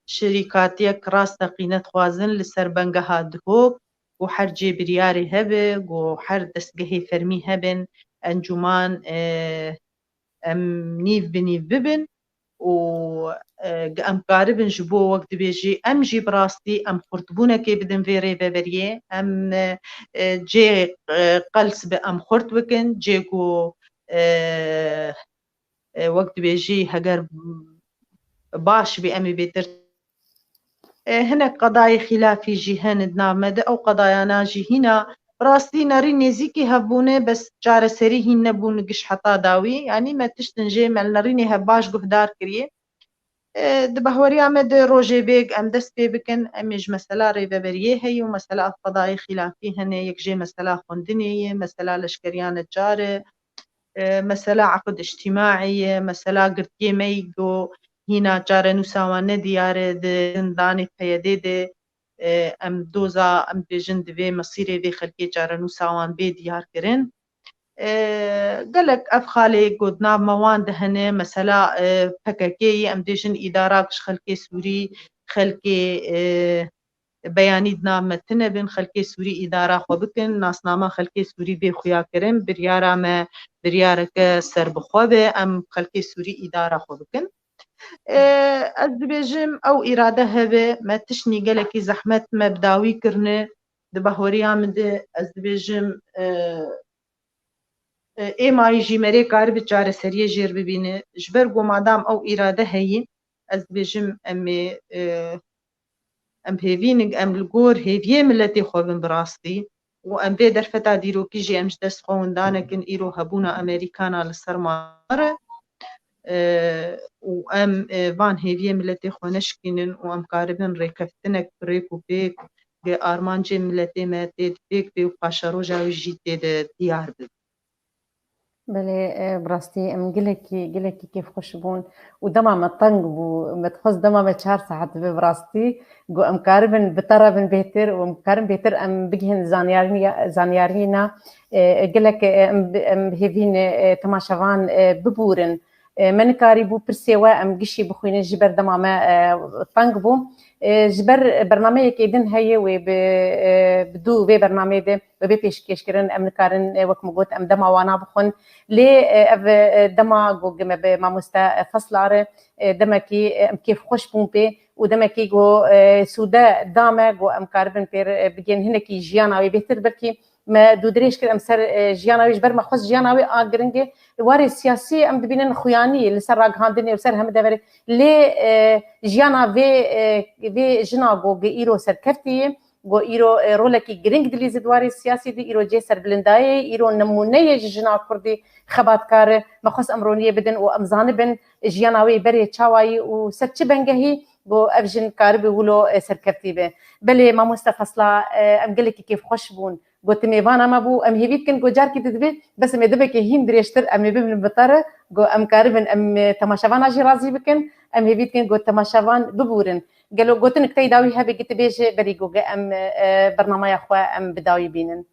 şirîkatiyek rasteqîne dixwazin li ser bengeha Duhok, ku her cê biryarê hebe, ku her destgehê fermî hebin, encûman, e, em nîv bi nîv bibin û, e, em karibin ji bo, wek dibêjî, em jî bi rastî em xurtbûnekê bidin vê rêveberiyê, em, e, e, cê, e, qels bi em xurt bikin, cê ku, e, e, wek dibêjî, heger baş bî, em ê bêtir. E, hinek qedayê xîlafî jî hene di nav me de, ew qedayana jî hîna bi rastî nerî nêzîkî hev bûne, bes çareserî hîn nebûn giş heta dawî. Yanî me tiştin jê me li nerînê hev baş guhdar kiriye. E, di bahweriya me de rojê bêg em dest pê bikin, em ê ji mesela rêveberiyê heye û mesela ev qedayê xîlafî hene, yek jê mesela xwendinê ye, mesela leşkeriya necar e, e, mesela eqd îctîmaî ye, mesela girtiyê me yî ku hîna çarenûsa wan ne diyar e, di zindanê P Y D'ê de, e, em doza, em bêjin, divê mesîrê vê xelkê çarenûsa wan bê diyar kirin. E, gelek ev xalê ku di nav me wan de hene, mesela, e, P K K yî, em bêjin, îdarak ji xelkê Sûrî, xelkê, e, beyanî di nav me tune bin, xelkê Sûrî îdara xwe bikin, nasnama xelkê Sûrî bê xuya kirin, biryara me biryareke serbixwe be, em xelkê Sûrî îdara xwe bikin. E, ez dibêjim, ew îrade hebe, me tiştnî gelekî zehmet me bi dawî kirine, di bahweriya min de ez dibêjim, e, e, êmayî jî merê karibe çareseriyê jêr bibîne. Ji ber ku madam ew îrade heyî, ez dibêjim em ê, e, em hêvî nin, em li gor hêviyê miletê xwe bin bi rastî û em vê derfeta dîrokî jî em ji dest xwe winda nekin, îro hebûna Amerîkana li ser mare, e, û em, e, van hêviyê miletê xwe neşikînin û em karibin rêkeftinek bi rêk û pêk, bi armancê miletê me tê di pêk bê û paşeroja wî jî tê de diyar bibe. Belê, e, bi rastî em gelekî, gelekî kêfxweş bûn û dema me teng bû, me dixwest dema me çar saet bibe bi rastî, got em karibin bi te re bin bêtir û em karin bêtir em bigihên zanyarîna, zanyarîna, e, gelek, e, em, em hêvîn, e, temaşevan, e, bibûrin. E, me nikarîbû pirsê we em gişî bixwînin ji ber dema me, e, teng bû. E, ji ber bernameyekê din heye wê bi, e, bi dû vê bernameyê de wê bê pêşkêşkirin, em nikarin, e, wek min got, em dema wana bixwin. Lê, e, ev, e, dema got me bi mamoste, e, Fesla re, e, demekî, e, em kêfxweş bûn pê û demekî got, e, sûde da me, got em karibin pê re, e, bigên hinekî jiyana wê bêhtir, belkî me dûdirêj kir, em ser, e, jiyana wê, ji ber me xwest jiyana wê a giring e. Li warê siyasî em dibînin xuyanî li ser ragihandinê û ser hemû deverê. Lê, e, jiyana vê, e, vê jina ku gi îro serkeftî ye, ku îro, e, rolekî giring dilîze di warê siyasî de, îro cihê serbilindayê ye, îro nimûne ye ji jina kurdî xebatkar e. Me xwest em roniyê bidin û em zanibin jiyana wê berê çawa ye û ser çi bengehî ku ev jin karibe wilo, e, serkeftî be. Belê mamoste Fesla, e, em gelekî kêfxweş bûn. Got, tu mêvana me bû, em hêvî dikin, got, carkî di dibe, bes em ê demekê hîn dirêjtir, em ê bibin bi te re, got, em karibin, em, e, temaşevana jî razî bikin, em hêvî dikin, got, temaşevan bibûrin. Gelo gotinik tey dawî hebe, gi tu bêje, berî got, em, e, bernameya xwe em bi dawî bînin.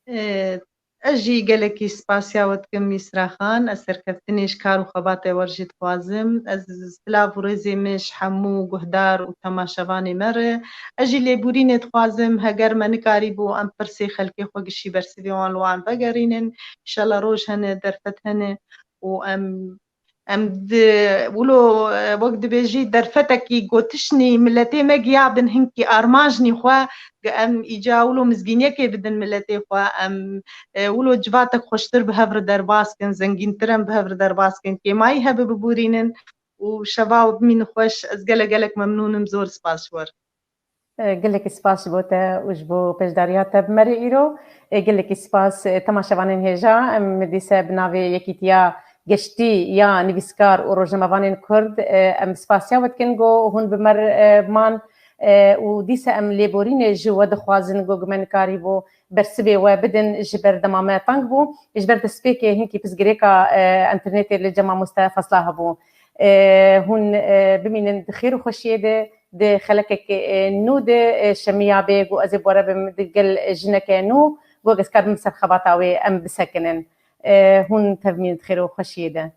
E, ez jî gelekî spasiya we dikim, Mîsra Xan. Ez serkeftinê ji kar û xebatê we re jî dixwazim. Ez silav û rêzê min ji hemû guhdar û temaşevanê me re. Ez jî lêborînê dixwazim, heger me nikarîbû em pirsê xelkê xwe gişî bersivê wan li wan vegerînin. Înşallah roj hene, derfet hene û em, em di, wilo, e, wek dibêjî derfetekî gotişnî miletê me giyabin hinkî armanjnî xwe, em îca wilo mizgîniyekê bidin miletê xwe, em, e, wilo civatek xweştir bi hev re derbas kin, zengîntir em bi hev re derbas kin, kêmayî hebe bibûrînin û şeva we bimîne xweş. Ez gelek gelek memnûn im, zor spas ji we re. E, gelekî spas ji bo te û ji bo pêşdariya te bi me re îro. E, gelekî spas, e, temaşevanên hêja. Em dîse bi navê Yekîtiya Geştî ya Nivîskar û Rojnamevanên Kurd, e, em spasiya we dikin ku hûn bi me re, e, man, e, û dîse em lêborînê ji we dixwazin ku me nikarîbû bersivê we bidin, ji ber dema me teng bû, ji ber destpêkê hinkî pirsgirêka, e, înternetê li cem mamoste Fesla hebû. E, hûn, e, bimînin di xêr û xweşiyê de, di xelekekê, e, nû de, e, şemiya bê, got, ez ê bi we re bim, di gel jineke nû, got, ez karim ser xebata wê, em bisekinin. E, hûn tevmîn di xêr û xweşiyê de.